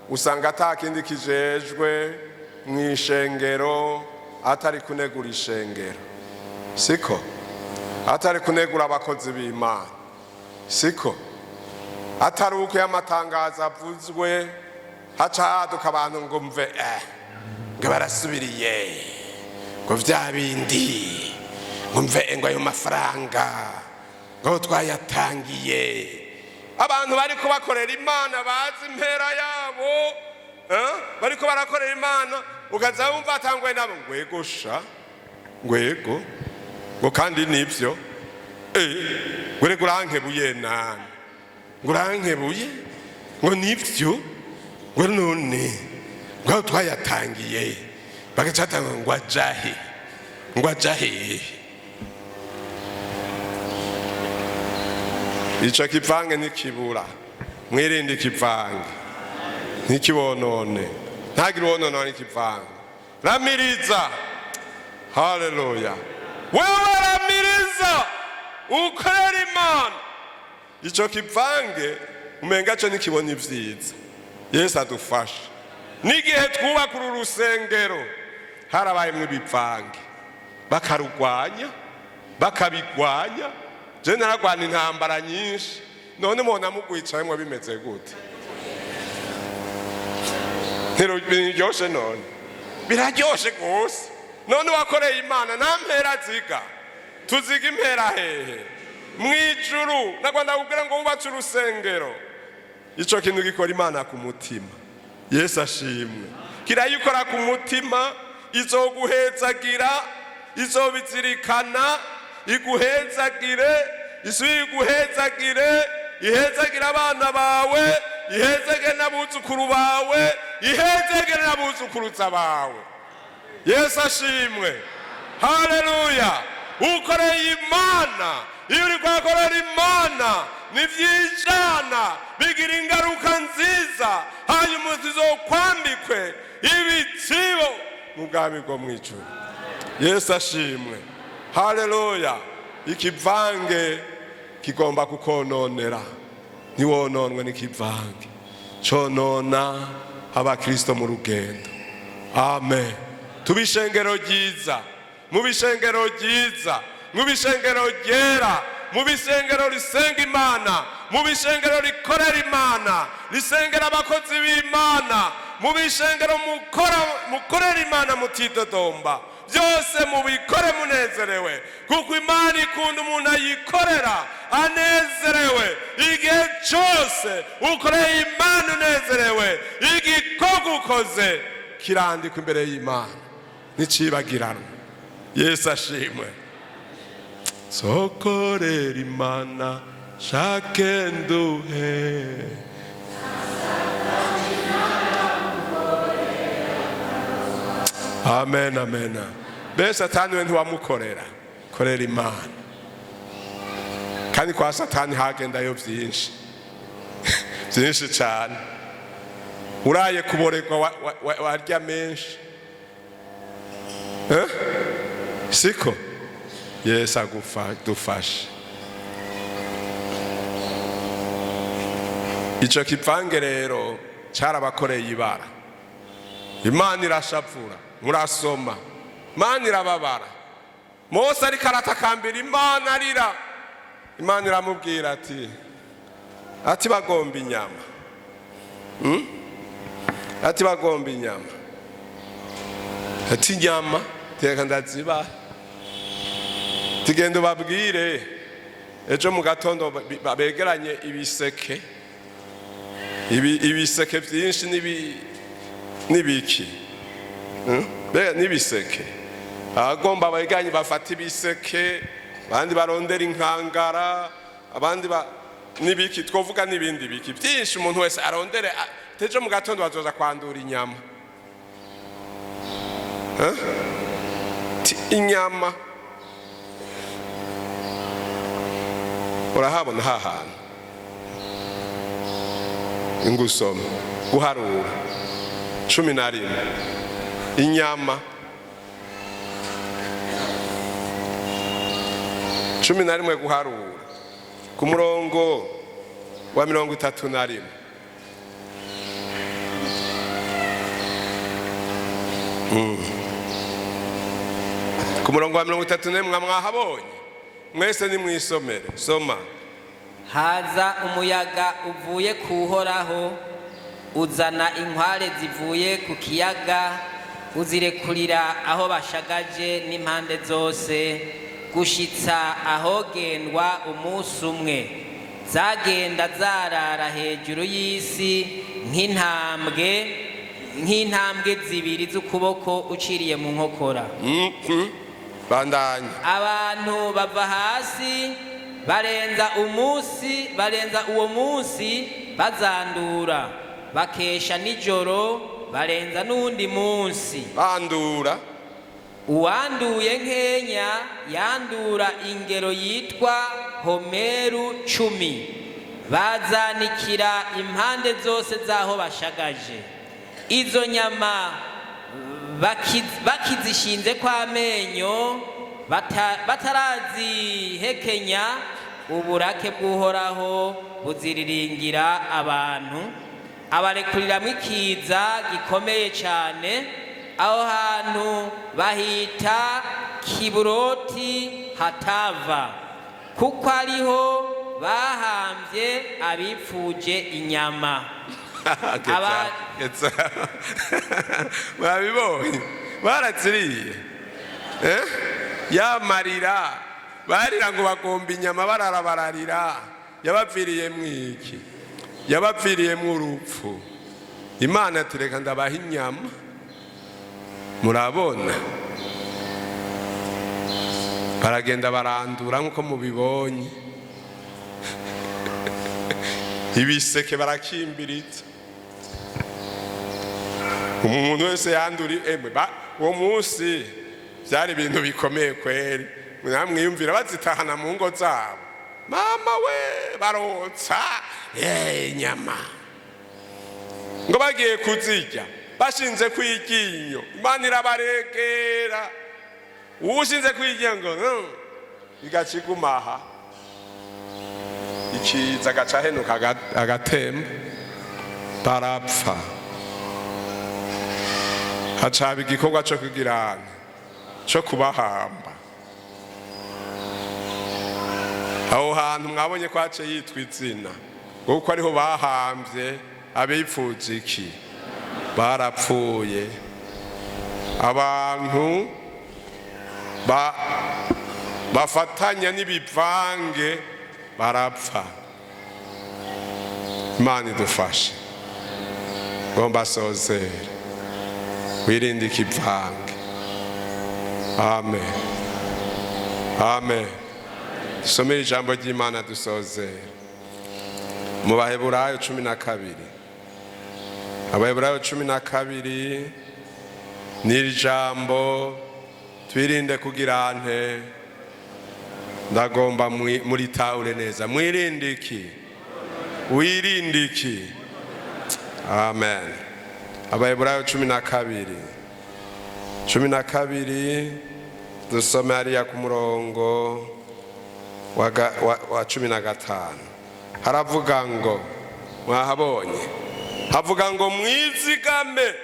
usanga ata kindi kijejwe mw'ishengero atari kunegura ishengero, siko? Atari kunegura abakozi b'Imana, siko? Atari uko y'amatangazo avuzwe haca haduka abantu ngo mve ngo barasubiriye, ngo vya bindi, ngo mve, ngo ayo mafaranga ngo twayatangiye. Abantu bariko bakorera Imana bazi impera yabo, bariko barakorera Imana, ukaza wumva atanguye nabo ngo ego sha, ngo ego, ngo kandi nivyo, ngo reka urankebuye nani, ngo urankebuye, ngo nivyo, ngo none ngo aho twayatangiye. Bagaca batanga ngo ajahe, ngo ajahe. Ico kivange ntikibura. Mwirinde ikivange, ntikibonone, ntagire uwononwa n'ikivange. Ramiriza, haleluya! Wewe ramiriza ukorera Imana. Ico kivange umenga co ntikibona ivyiza. Yesu adufashe. N'igihe twubaka uru rusengero harabayemwo ibivange, bakarugwanya, bakabigwanya. Je naragwana intambara nyinshi. None mubona mugwicayemwo bimeze gute? Ntibiryoshe? None biraryoshe gose. None wakoreye Imana nta mpera ziga, tuziga impera hehe? Mw'ijuru. Nagwanda kubwira ngo wubatse urusengero, ico kintu gikora Imana ku mutima. Yesu ashimwe. Kirayikora ku mutima, izoguhezagira, izobizirikana, iguhezagire, isubire iguhezagire, ihezagire abana bawe, ihezagire n'abuzukuru bawe, ihezagire n'abuzukuruza bawe. Yesu ashimwe, haleluya! Ukoreye Imana, iyo uri kuhakorera Imana nivyijana, bigira ingaruka nziza. Hanyuma tuzokwambikwe ibitsibo mu bwami bwo mw'ijuru. Yesu ashimwe, haleluya! Ikivange kigomba kukononera. Ntiwononwe n'ikivange conona abakristo mu rugendo. Amen. Tuba ishengero ryiza, mu bishengero ryiza, mu bishengero ryera, mu bishengero risenga Imana, mu bishengero rikorera Imana, risengera abakozi b'Imana, mu bishengero mukora mukorera Imana mutidodomba. Byose mubikore munezerewe, kuko Imana ikunda umuntu ayikorera anezerewe. Igihe cyose ukoreye Imana unezerewe, igikorwa ukoze kirandikwa imbere y'Imana, nticibagiranwa. Yesu ashimwe. Sokorera Imana shake nduhe. Amen, amen. Be Satani we ntiwamukorera, korera Imana. Kandi kwa Satani hagendayo byinshi byinshi cyane. Uraye kuborerwa warya menshi, eh? Siko? Yesu agufashe. Ico kivange rero carabakoreye ibara. Imana irashavura. Murasoma, Imana irababara. Mose ariko aratakambira Imana arira. Imana iramubwira ati bagomba inyama. Ati bagomba inyama, ati inyama teka ndazibaha, tugenda ubabwire ejo mu gatondo begeranye ibiseke, ibiseke byinshi n'ibiki. N'ibiseke abagomba begeranye, bafata ibiseke, abandi barondera inkangara, abandi n'ibiki twovuga n'ibindi biki byinshi. Umuntu wese arondere, ejo mu gatondo bazoza kwandura inyama. Eh? Inyama urahabona hahantu ingusoma guharura 11 inyama 11 guharura ku murongo wa 31. Ku murongo wa 31 mwahabonye mwese, nimwisomere, soma. Haza umuyaga uvuye ku Uhoraho, uzana inkware zivuye ku kiyaga, uzirekurira aho bashagaje n'impande zose, gushitsa ahogendwa umunsi umwe. Zagenda zarara hejuru y'isi nk'intambwe 2 z'ukuboko uciriye mu nkokora. Bandanya. Abantu bava hasi barenza umunsi, barenza uwo munsi bazandura, bakesha nijoro, barenza n'uwundi munsi. Bandura. Uwanduye nkenya yandura ingero yitwa homeru 10, bazanikira impande zose z'aho bashagaje. Izo nyama bakizishinze kw'amenyo, batarazihekenya, uburake bw'Uhoraho buziriringira abantu, abarekuriramwo ikiza gikomeye cyane. Aho hantu bahita Kiburoti Hatava, kuko ariho bahambye abipfuje inyama. Getsa. Babibonye baraziriye. Eh? Yamarira barira ngo bagomba inyama, barara bararira, yabapfiriye mwiki? Yabapfiriye urupfu. Imana ati reka ndabaha inyama. Murabona baragenda barandura nk'uko mubibonye, ibiseke barakimbiritsa, umuntu wese yandura. Emwe, uwo munsi byari ibintu bikomeye kweri. Mwamwiyumvira bazitahana mu ngo zabo, mama we, barotsa inyama ngo bagiye kuzirya, bashinze kwiryinyo, Imana irabaregera. Uwushinze kwiryinyo ngo igaca igumaha, ikiza agaca ahenuka agatemba, barapfa. Hacaba igikorwa cyo kugirana cyo kubahamba. Aho hantu mwabonye ko haciye yitwa izina, kuko ariho bahambye abipfuza iki? Barapfuye. Abantu bafatanya n'ibivange barapfa. Imana idufashe. Ngomba sozere, wirinde ikivange. Amen, amen. Dusomere ijambo ry'Imana, dusozere mu Baheburayo 12. Abaheburayo 12 ni ijambo twirinde kugira nte? Ndagomba muritahure neza. Mwirinde iki? Wirinde iki? Amen. Abaheburayo 12, 12, dusome hariya ku murongo wa 15. Haravuga ngo, mwahabonye, havuga ngo mwizigame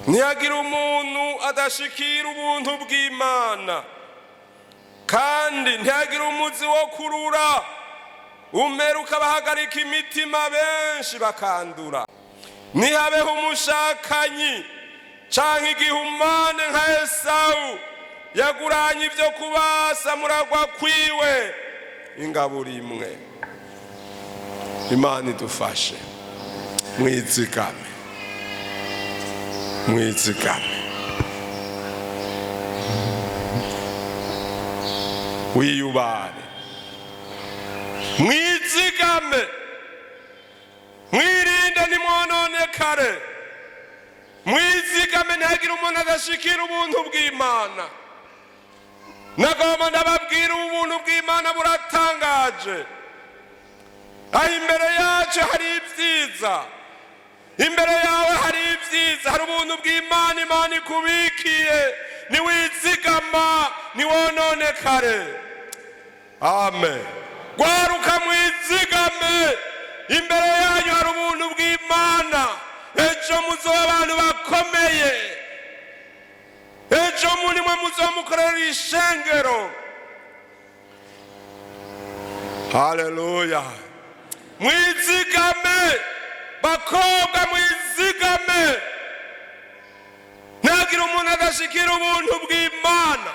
ntihagire umuntu adashikira ubuntu bw'Imana. Kandi ntihagire umuzi wo kurura umera ukabahagarika imitima, benshi bakandura. Ntihabeho umushakanyi canke igihumane nka Esawu, yaguranye ibyo kubasa muragwa kwiwe ingaburo imwe. Imana idufashe. Mwizigame, mwizigame, wiyubare, mwizigame, mwirinde ntimwononekare. Mwizigame, ntihagire umuntu adashikira ubuntu bw'Imana. Nagomba ndababwira, ubuntu bw'Imana buratangaje. Aho imbere yacu hari ibyiza, imbere yawe hari ibyiza, hari ubuntu bw'Imana Imana ikubikiye niwizigama, ntiwononekare. Amen. Gwaruka, mwizigame. Imbere yanyu hari ubuntu bw'Imana. Ejo muzoba abantu bakomeye, ejo muri mwe muzomukorera ishengero. Haleluya! Mwizigame, bakobwa, mwizigame, ntihagire umuntu adashikira ubuntu bw'Imana.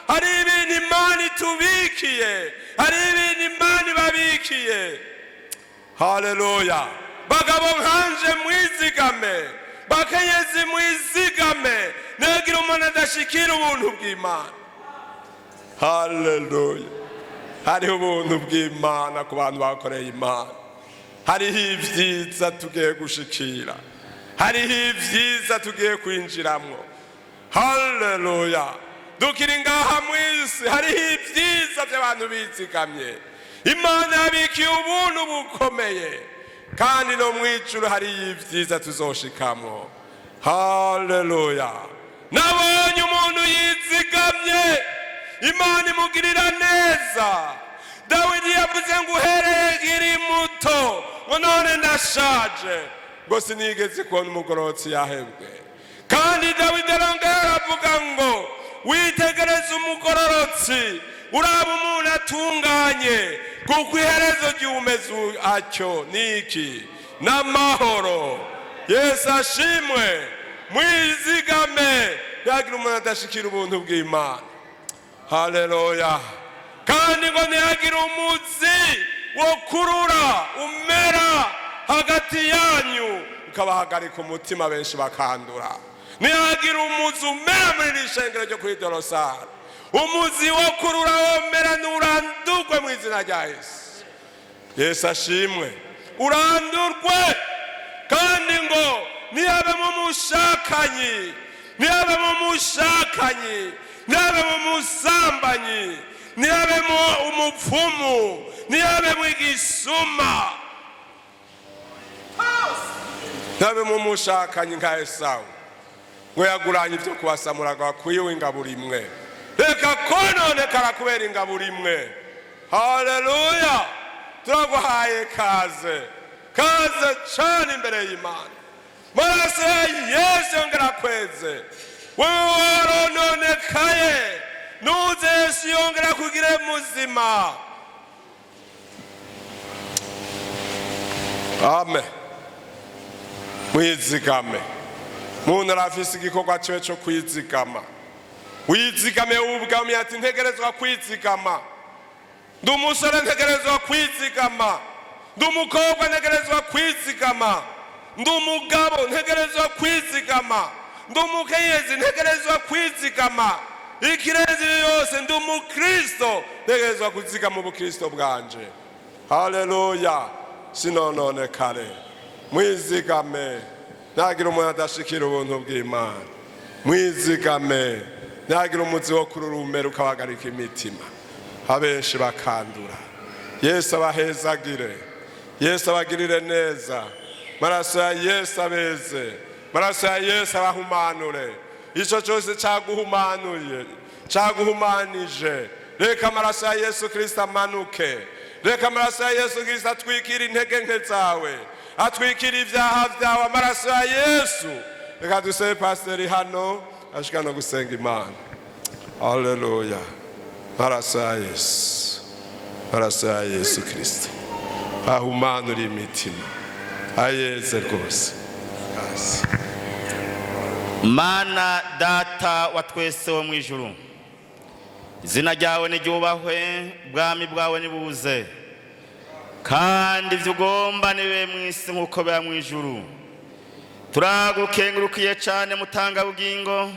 Hari ibintu Imana itubikiye, hari ibintu Imana ibabikiye. Haleluya! Bagabo nkanje, mwizigame. Bakenyezi, mwizigame, ntihagire umuntu adashikira ubuntu bw'Imana. Haleluya! Hariho ubuntu bw'Imana ku bantu bakoreye Imana. Hariho ibyiza tugiye gushikira, hariho ibyiza tugiye kwinjiramwo. Haleluya! Dukiri ngaha mu isi, hariho ibyiza by'abantu bizigamye. Imana yabikiye ubuntu bukomeye, kandi no mu ijuru hariyo ibyiza tuzoshikamwo. Haleluya! Nabonye umuntu yizigamye, Imana imugirira neza. Dawidi yavuze ngo uhereye nkiri muto, ngo none ndashaje, ngo sinigeze kubona umugororotsi yahebwe. Kandi Dawidi arongera aravuga ngo witegereze umugororotsi, uraba umuntu atunganye, kuko iherezo ry'umeze atyo ni iki? N'amahoro. Yesu ashimwe. Mwizigame, ntihagire umuntu adashikira ubuntu bw'Imana. Haleluya! Kandi ngo ntihagire umuzi wo kurura umera hagati yanyu ukabahagarika umutima, benshi bakandura. Ntihagire umuzi umera muri iri shengero ryo kuri Dorosari. Umuzi wo kurura womera, nturandurwe mu izina rya Yesu. Yesu ashimwe. Urandurwe. Kandi ngo ntihabemo umushakanyi, ntihabemo umushakanyi, ntihabemo umusambanyi, ntihabemo umupfumu, ntihabemo igisuma, ntihabemo umushakanyi nka Esawu, ngo yaguranye ibyo kubasamuraga wakwiwe ingaburo imwe. Reka kononekara kubera ingaburo imwe. Haleluya! Turaguhaye kaze, kaze cane imbere y'Imana. Maraso ya Yesu yongera kweze. Wewe warononekaye, nuze Yesu yongera kugire muzima. Amen. Mwizigame. Muntu arafise igikorwa ciwe co kwizigama. Wizigame ubwami, ati ntegerezwa kwizigama. Ndi umusore, ntegerezwa kwizigama. Ndi umukobwa, ntegerezwa kwizigama. Ndi umugabo, ntegerezwa kwizigama. Ndi umukenyezi, ntegerezwa kwizigama. Ikirenze ibyo yose, ndi umukristo, ntegerezwa kuzigama ubukristo bwanje. Haleluya! Sinononekare. Mwizigame, ntagire umuntu adashikira ubuntu bw'Imana. Mwizigame, ntagire umuzi wo kururumera ukabagarika imitima, abenshi bakandura. Yesu abahezagire, Yesu abagirire neza. Maraso ya Yesu abeze, maraso ya Yesu abahumanure. Icyo cyose cyaguhumanuye, cyaguhumanije, reka amaraso ya Yesu Kirisito amanuke. Reka amaraso ya Yesu Kirisito atwikire intege nke zawe, atwikire ibyaha byawe. Amaraso ya Yesu. Reka dusabe pasiteri hano ashika no gusenga Imana. Haleluya! Maraso ya Yesu, maraso ya Yesu Kirisito ahumanura imitima, ayeze rwose hasi. Mana Data wa twese wo mu ijuru, izina ryawe niryubahwe, ubwami bwawe nibuze, kandi ibyo ugomba nibe mu isi nk'uko biba mu ijuru. Turagukengurukiye cyane, mutangabugingo.